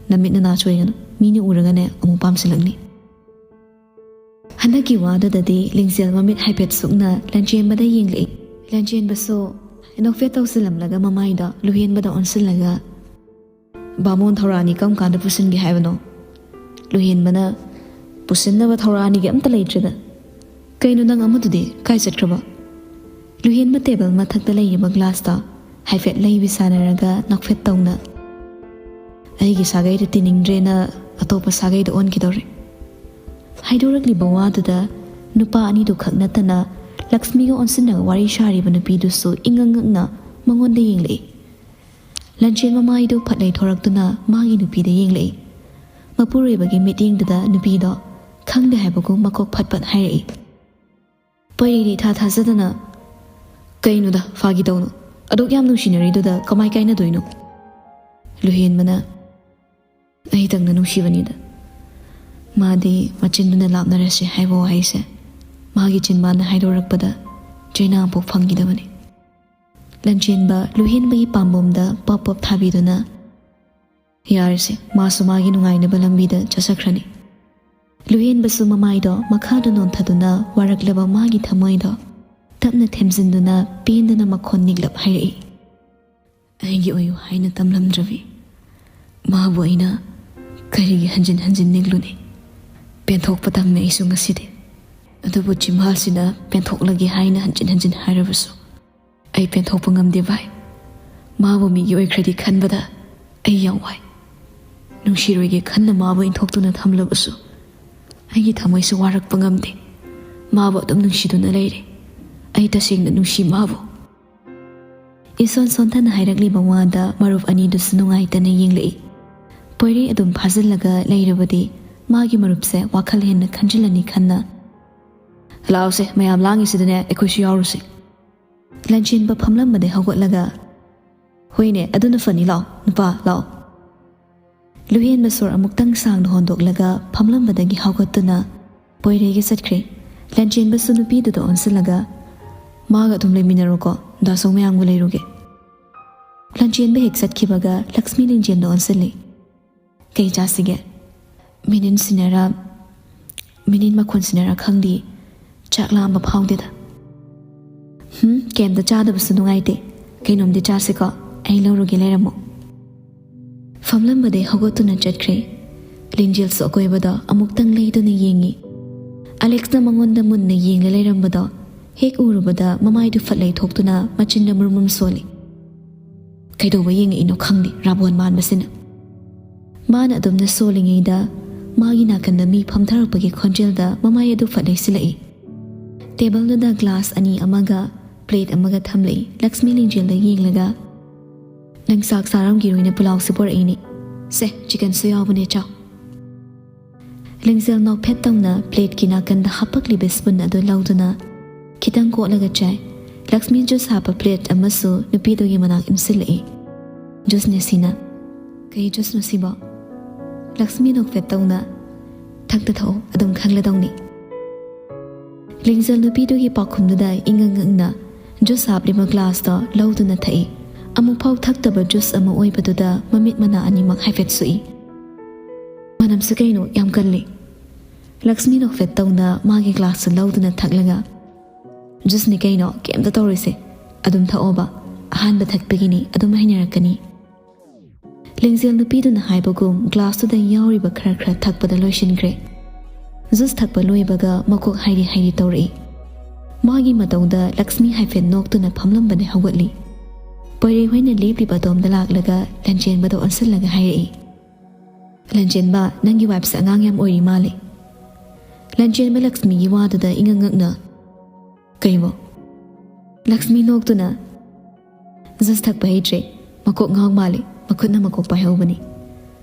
ꯅꯃꯤꯠ ꯅꯅꯥ ꯁꯣꯏꯒꯅꯨ, ꯃꯤꯅ ꯎꯔꯒꯅꯦ ꯑꯃꯨꯛ ꯄꯥꯝꯁꯤꯜꯂꯛꯅꯤ꯫" ꯍꯟꯗꯛꯀꯤ ꯋꯥꯗꯨꯗꯗꯤ ꯂꯤꯡꯖꯦꯜ ꯃꯃꯤꯠ ꯍꯥꯏꯐꯦꯠ ꯁꯨꯛꯅ ꯂꯟꯆꯦꯟꯕꯗ ꯌꯦꯡꯂꯛꯏ꯫ ꯂꯟꯆꯦꯟꯕꯁꯨ ꯅꯣꯛꯐꯦꯠ ꯇꯧꯁꯤꯜꯂꯝꯂꯒ ꯃꯃꯥꯏꯗꯣ ꯂꯨꯍꯦꯟꯕꯗ ꯑꯣꯟꯁꯤꯜꯂꯒ, "ꯕꯥꯃꯣꯟ ꯊꯧꯔꯥꯅꯤ ꯀꯔꯝ ꯀꯥꯟꯗ ꯄꯨꯁꯤꯟꯒꯦ ꯍꯥꯏꯕꯅꯣ?" ꯂꯨꯍꯦꯟꯕꯅ, "ꯄꯨꯁꯤꯟꯅꯕ ꯊꯧꯔꯥꯅꯤꯒꯤ ꯑꯝꯇ ꯂꯩꯇ꯭ꯔꯦꯗ꯫" "ꯀꯩꯅꯣ, ꯅꯪ ꯑꯃꯗꯨꯗꯤ ꯀꯥꯏ ꯆꯠꯈ꯭ꯔꯕ?" ꯂꯨꯍꯦꯟꯕ ꯇꯦꯕꯜ ꯃꯊꯛꯇ ꯂꯩꯔꯤꯕ ꯒ꯭ꯂꯥꯁꯇꯣ ꯍꯥꯏꯐꯦꯠ ꯂꯩꯕꯤ ꯁꯥꯟꯅꯔꯒ ꯅꯣꯛꯐꯦꯠ ꯇꯧꯅ, "ꯑꯩꯒꯤ ꯁꯥꯒꯩꯗ ꯇꯤꯟꯅꯤꯡꯗ꯭ꯔꯦꯅ ꯑꯇꯣꯞꯄ ꯁꯥꯒꯩꯗ ꯑꯣꯟꯈꯤꯗꯧꯔꯦ꯫" ꯍꯥꯏꯗꯣꯔꯛꯂꯤꯕ ꯋꯥꯗꯨꯗ ꯅꯨꯄꯥ ꯑꯅꯤꯗꯨ ꯈꯛ ꯅꯠꯇꯅ ꯂꯛꯁꯃꯤꯒ ꯑꯣꯟꯁꯤꯟꯅꯒ ꯋꯥꯔꯤ ꯁꯥꯔꯤꯕ ꯅꯨꯄꯤꯗꯨꯁꯨ ꯏꯉꯛ ꯉꯛꯅ ꯃꯉꯣꯟꯗ ꯌꯦꯡꯂꯛꯏ꯫ ꯂꯟꯆꯦꯟ ꯃꯃꯥꯏꯗꯨ ꯐꯠ ꯂꯩꯊꯣꯔꯛꯇꯨꯅ ꯃꯥꯒꯤ ꯅꯨꯄꯤꯗ ꯌꯦꯡꯂꯛꯏ꯫ ꯃꯄꯨꯔꯣꯏꯕꯒꯤ ꯃꯤꯠꯌꯦꯡꯗꯨꯗ ꯅꯨꯄꯤꯗꯣ ꯈꯪꯗꯦ ꯍꯥꯏꯕꯒꯨꯝ ꯃꯀꯣꯛ ꯐꯠ ꯐꯠ ꯍꯥꯏꯔꯛꯏ꯫ ꯄꯣꯏꯔꯩꯗꯤ ꯏꯊꯥ ꯊꯥꯖꯗꯅ, "ꯀꯩꯅꯣꯗ, ꯐꯥꯒꯤ ꯇꯧꯅꯨ꯫ ꯑꯗꯨꯛ ꯌꯥꯝ ꯅꯨꯡꯁꯤꯅꯔꯤꯗꯨꯗ ꯀꯃꯥꯏ ꯀꯥꯏꯅꯗꯣꯏꯅꯣ?" ꯂꯨꯍꯦꯟꯕꯅ, "ꯑꯩꯇꯪꯅ ꯅꯨꯡꯁꯤꯕꯅꯤꯗ꯫" ꯃꯥꯗꯤ ꯃꯆꯤꯟꯗꯨꯅ ꯂꯥꯞꯅꯔꯁꯤ ꯍꯥꯏꯕ ꯋꯥꯍꯩꯁꯦ ꯃꯥꯒꯤ ꯆꯤꯟꯕꯥꯟꯗ ꯍꯥꯏꯗꯣꯔꯛꯄꯗ ꯆꯩꯅꯥ ꯄꯣꯛ ꯐꯪꯈꯤꯗꯕꯅꯤ꯫ ꯂꯟꯆꯦꯟꯕ ꯂꯨꯍꯦꯟꯕꯒꯤ ꯄꯥꯝꯕꯣꯝꯗ ꯄꯞ ꯄꯞ ꯊꯥꯕꯤꯗꯨꯅ, "ꯌꯥꯔꯦꯁꯦ, ꯃꯥꯁꯨ ꯃꯥꯒꯤ ꯅꯨꯡꯉꯥꯏꯅꯕ ꯂꯝꯕꯤꯗ ꯆꯠꯆꯈ꯭ꯔꯅꯤ꯫" ꯂꯨꯍꯦꯟꯕꯁꯨ ꯃꯃꯥꯏꯗꯣ ꯃꯈꯥꯗ ꯅꯣꯟꯊꯗꯨꯅ ꯋꯥꯔꯛꯂꯕ ꯃꯥꯒꯤ ꯊꯃꯣꯏꯗꯣ ꯇꯞꯅ ꯊꯦꯝꯖꯤꯟꯗꯨꯅ ꯄꯦꯟꯗꯅ ꯃꯈꯣꯟ ꯅꯤꯛꯂꯞ ꯍꯥꯏꯔꯛꯏ꯫ "ꯑꯩꯒꯤ ꯑꯣꯏꯌꯨ ꯍꯥꯏꯅ ꯇꯝꯂꯝꯗ꯭ꯔꯕꯤ ꯃꯥꯕꯨ ꯑꯩꯅ ꯀꯔꯤꯒꯤ ꯍꯟꯖꯤꯟ ꯍꯟꯖꯤꯟ ꯅꯤꯛꯂꯨꯅꯤ? ꯄꯦꯟꯊꯣꯛꯄ ꯇꯝꯃꯦ ꯑꯩꯁꯨ ꯉꯁꯤꯗꯤ꯫ ꯑꯗꯨꯕꯨ ꯆꯤꯝꯕꯥꯜꯁꯤꯅ ꯄꯦꯟꯊꯣꯛꯂꯒꯦ ꯍꯥꯏꯅ ꯍꯟꯖꯤꯟ ꯍꯟꯖꯤꯟ ꯍꯥꯏꯔꯕꯁꯨ ꯑꯩ ꯄꯦꯟꯊꯣꯛꯄ ꯉꯝꯗꯦ ꯚꯥꯏ꯫ ꯃꯥꯕꯨ ꯃꯤꯒꯤ ꯑꯣꯏꯈ꯭ꯔꯗꯤ ꯈꯟꯕꯗ ꯑꯩ ꯌꯥꯝ ꯋꯥꯏ꯫ ꯅꯨꯡꯁꯤꯔꯣꯏꯒꯦ ꯈꯟꯅ ꯃꯥꯕꯨ ꯏꯟꯊꯣꯛꯇꯨꯅ ꯊꯝꯂꯕꯁꯨ ꯑꯩꯒꯤ ꯊꯃꯣꯏꯁꯨ ꯋꯥꯔꯛꯄ ꯉꯝꯗꯦ꯫ ꯃꯥꯕꯨ ꯑꯗꯨꯝ ꯅꯨꯡꯁꯤꯗꯨꯅ ꯂꯩꯔꯦ꯫ ꯑꯩ ꯇꯁꯦꯡꯅ ꯅꯨꯡꯁꯤ ꯃꯥꯕꯨ꯫" ꯏꯁꯣꯟ ꯁꯣꯟꯊꯅ ꯍꯥꯏꯔꯛꯂꯤꯕ ꯋꯥꯗ ꯃꯔꯨꯞ ꯑꯅꯤꯗꯨꯁꯨ ꯅꯨꯡꯉꯥꯏꯇꯅ ꯌꯦꯡꯂꯛꯏ꯫ ꯄꯣꯏꯔꯩ ꯑꯗꯨꯝ ꯐꯥꯖꯤꯜꯂꯒ ꯂꯩꯔꯕꯗꯤ ꯃꯥꯒꯤ ꯃꯔꯨꯞꯁꯦ ꯋꯥꯈꯜ ꯍꯦꯟꯅ ꯈꯟꯖꯤꯜꯂꯅꯤ ꯈꯟꯅ, "ꯂꯥꯛꯑꯣꯁꯦ, ꯃꯌꯥꯝ ꯂꯥꯡꯉꯤꯁꯤꯗꯅꯦ ꯑꯩꯈꯣꯏꯁꯨ ꯌꯥꯎꯔꯨꯁꯦ꯫" ꯂꯟꯆꯦꯟꯕ ꯐꯝꯂꯝꯕꯗꯩ ꯍꯧꯒꯠꯂꯒ, "ꯍꯣꯏꯅꯦ, ꯑꯗꯨꯅ ꯐꯅꯤ, ꯂꯥꯛꯑꯣ ꯅꯨꯄꯥ, ꯂꯥꯛꯑꯣ꯫" ꯂꯨꯍꯦꯟꯕ ꯁꯣꯔ ꯑꯃꯨꯛꯇꯪ ꯁꯥꯡꯅ ꯍꯣꯟꯗꯣꯛꯂꯒ ꯐꯝꯂꯝꯕꯗꯒꯤ ꯍꯧꯒꯠꯇꯨꯅ ꯄꯣꯏꯔꯩꯒ ꯆꯠꯈ꯭ꯔꯦ꯫ ꯂꯟꯆꯦꯟꯕꯁꯨ ꯅꯨꯄꯤꯗꯨꯗ ꯑꯣꯟꯁꯤꯜꯂꯒ, "ꯃꯥꯒ ꯑꯗꯨꯝ ꯂꯩꯃꯤꯟꯅꯔꯣꯀꯣ, ꯗꯥ ꯁꯣꯡꯃꯌꯥꯝꯒ ꯂꯩꯔꯨꯒꯦ"꯫ ꯂꯟꯆꯦꯟꯕ ꯍꯦꯛ ꯆꯠꯈꯤꯕꯒ ꯂꯛꯁꯃꯤ ꯂꯤꯡꯖꯦꯜꯗ ꯑꯣꯟꯁꯤꯜꯂꯤ꯫ "ꯀꯩ ꯆꯥꯁꯤꯒꯦ? ꯃꯤꯅꯤꯟ ꯁꯤꯟꯅꯔ, ꯃꯤꯅꯤꯟ ꯃꯈꯣꯟ ꯁꯤꯟꯅꯔ ꯈꯪꯗꯦ, ꯆꯥꯛ ꯂꯥꯝꯕ ꯐꯥꯎꯗꯦꯗ"꯫ "ꯍꯨꯝ, ꯀꯩꯝꯇ ꯆꯥꯗꯕꯁꯨ ꯅꯨꯡꯉꯥꯏꯇꯦ, ꯀꯩꯅꯣꯝꯗꯤ ꯆꯥꯁꯤꯀꯣ, ꯑꯩ ꯂꯧꯔꯨꯒꯦ, ꯂꯩꯔꯝꯃꯣ"꯫ ꯐꯝꯂꯝꯕꯗꯩ ꯍꯧꯒꯠꯇꯨꯅ ꯆꯠꯈ꯭ꯔꯦ꯫ ꯂꯤꯡꯖꯦꯜꯁꯨ ꯑꯀꯣꯏꯕꯗ ꯑꯃꯨꯛꯇꯪ ꯂꯩꯗꯨꯅ ꯌꯦꯡꯉꯤ꯫ ꯑꯂꯦꯛꯁꯅ ꯃꯉꯣꯟꯗ ꯃꯨꯟꯅ ꯌꯦꯡꯂ ꯂꯩꯔꯝꯕꯗꯣ ꯍꯦꯛ ꯎꯔꯨꯕꯗ ꯃꯃꯥꯏꯗꯨ ꯐꯠ ꯂꯩꯊꯣꯛꯇꯨꯅ ꯃꯆꯤꯟꯗ ꯃꯨꯔꯨꯝ ꯃꯨꯔꯨꯝ ꯁꯣꯜꯂꯤ꯫ "ꯀꯩꯗꯧꯕ ꯌꯦꯡꯉꯛꯏꯅꯣ ꯈꯪꯗꯦ, ꯔꯥꯕꯣꯟ ꯃꯥꯟꯕꯁꯤꯅ"꯫ ꯃꯥꯅ ꯑꯗꯨꯝꯅ ꯁꯣꯜꯂꯤꯉꯩꯗ ꯃꯥꯒꯤ ꯅꯥꯀꯟꯗ ꯃꯤ ꯐꯝꯊꯔꯛꯄꯒꯤ ꯈꯣꯟꯖꯦꯜꯗ ꯃꯃꯥꯏ ꯑꯗꯨ ꯐꯠ ꯂꯩꯁꯤꯜꯂꯛꯏ꯫ ꯇꯦꯕꯜꯗꯨꯗ ꯒ꯭ꯂꯥꯁ ꯑꯅꯤ ꯑꯃꯒ ꯄ꯭ꯂꯦꯠ ꯑꯃꯒ ꯊꯝꯂꯛꯏ꯫ ꯂꯛꯁꯃꯤ ꯂꯤꯡꯖꯦꯜꯗ ꯌꯦꯡꯂꯒ, "ꯅꯪ ꯆꯥꯛ ꯆꯥꯔꯝꯈꯤꯔꯣꯏꯅ ꯄꯨꯂꯥꯎꯁꯦ ꯄꯨꯔꯛꯏꯅꯦ꯫ ꯁꯦ, ꯆꯤꯀꯟꯁꯨ ꯌꯥꯎꯕꯅꯦ, ꯆꯥꯎ"꯫ ꯂꯤꯡꯖꯦꯜ ꯅꯣꯛꯐꯦꯠ ꯇꯧꯅ ꯄ꯭ꯂꯦꯠꯀꯤ ꯅꯥꯀꯟꯗ ꯍꯥꯞꯄꯛꯂꯤꯕ ꯁ꯭ꯄꯨꯟ ꯑꯗꯨ ꯂꯧꯗꯨꯅ ꯈꯤꯇꯪ ꯀꯣꯠꯂꯒ ꯆꯥꯏ꯫ ꯂꯛꯁꯃꯤ ꯖꯨꯁ ꯍꯥꯞꯄ ꯄ꯭ꯂꯦꯠ ꯑꯃꯁꯨ ꯅꯨꯄꯤꯗꯨꯒꯤ ꯃꯅꯥꯛ ꯏꯟꯁꯤꯜꯂꯛꯏ꯫ "ꯖꯨꯁꯅꯦ ꯁꯤꯅ"꯫ "ꯀꯩ ꯖꯨꯁꯅꯣ ꯁꯤꯕꯣ?" ꯂꯛꯁꯃꯤ ꯅꯣꯛꯐꯦꯠ ꯇꯧꯅ, "ꯊꯛꯇ ꯊꯛꯑꯣ, ꯑꯗꯨꯝ ꯈꯪꯂꯗꯧꯅꯤ"꯫ ꯂꯤꯡꯖꯦꯜ ꯅꯨꯄꯤꯗꯨꯒꯤ ꯄꯥꯎꯈꯨꯝꯗꯨꯗ ꯏꯉꯛ ꯉꯛꯅ ꯖꯨꯁ ꯍꯥꯞꯂꯤꯕ ꯒ꯭ꯂꯥꯁꯇꯣ ꯂꯧꯗꯨꯅ ꯊꯛꯏ꯫ ꯑꯃꯨꯛꯐꯥꯎ ꯊꯛꯇꯕ ꯖꯨꯁ ꯑꯃ ꯑꯣꯏꯕꯗꯨꯗ ꯃꯃꯤꯠ ꯃꯅꯥ ꯑꯅꯤꯃꯛ ꯍꯥꯏꯐꯦꯠ ꯁꯨꯛꯏ꯫ "ꯃꯅꯝꯁꯦ ꯀꯩꯅꯣ ꯌꯥꯝ ꯀꯜꯂꯤ"꯫ ꯂꯛꯁꯃꯤ ꯅꯣꯛꯐꯦꯠ ꯇꯧꯅ ꯃꯥꯒꯤ ꯒ꯭ꯂꯥꯁꯇꯨ ꯂꯧꯗꯨꯅ ꯊꯛꯂꯒ, "ꯖꯨꯁꯅꯤ ꯀꯩꯅꯣ, ꯀꯩꯝꯇ ꯇꯧꯔꯣꯏꯁꯦ, ꯑꯗꯨꯝ ꯊꯛꯑꯣꯕ, ꯑꯍꯥꯟꯕ ꯊꯛꯄꯒꯤꯅꯤ, ꯑꯗꯨꯝ ꯍꯩꯅꯔꯛꯀꯅꯤ"꯫ ꯂꯤꯡꯖꯦꯜ ꯅꯨꯄꯤꯗꯨꯅ ꯍꯥꯏꯕꯒꯨꯝ ꯒ꯭ꯂꯥꯁꯇꯨꯗ ꯌꯥꯎꯔꯤꯕ ꯈꯔ ꯈꯔ ꯊꯛꯄꯗ ꯂꯣꯏꯁꯤꯟꯈ꯭ꯔꯦ꯫ ꯖꯨꯁ ꯊꯛꯄ ꯂꯣꯏꯕꯒ ꯃꯀꯣꯛ ꯍꯥꯏꯔꯤ ꯍꯥꯏꯔꯤ ꯇꯧꯔꯛꯏ꯫ ꯃꯥꯒꯤ ꯃꯇꯧꯗ ꯂꯛꯁꯃꯤ ꯍꯥꯏꯐꯦꯠ ꯅꯣꯛꯇꯨꯅ ꯐꯝꯂꯝꯕꯗꯩ ꯍꯧꯒꯠꯂꯤ꯫ ꯄꯣꯏꯔꯩ ꯍꯣꯏꯅ ꯂꯦꯞꯂꯤꯕ ꯑꯗꯣꯝꯗ ꯂꯥꯛꯂꯒ ꯂꯟꯆꯦꯟꯕꯗ ꯑꯣꯟꯁꯤꯜꯂꯒ ꯍꯥꯏꯔꯛꯏ꯫ "ꯂꯟꯆꯦꯟꯕ, ꯅꯪꯒꯤ ꯋꯥꯏꯐꯁꯦ ꯑꯉꯥꯡ ꯌꯥꯝ ꯑꯣꯏꯔꯤ ꯃꯥꯜꯂꯦ"꯫ ꯂꯟꯆꯦꯟꯕ ꯂꯛꯁꯃꯤꯒꯤ ꯋꯥꯗꯨꯗ ꯏꯉꯛ ꯉꯛꯅ, "ꯀꯩꯕꯣ?" ꯂꯛꯁꯃꯤ ꯅꯣꯛꯇꯨꯅ, "ꯖꯨꯁ ꯊꯛꯄ ꯍꯩꯇ꯭ꯔꯦ, ꯃꯀꯣꯛ ꯉꯥꯎ ꯃꯥꯜꯂꯦ, ꯃꯈꯨꯠꯅ ꯃꯀꯣꯛ ꯄꯥꯏꯍꯧꯕꯅꯤ"꯫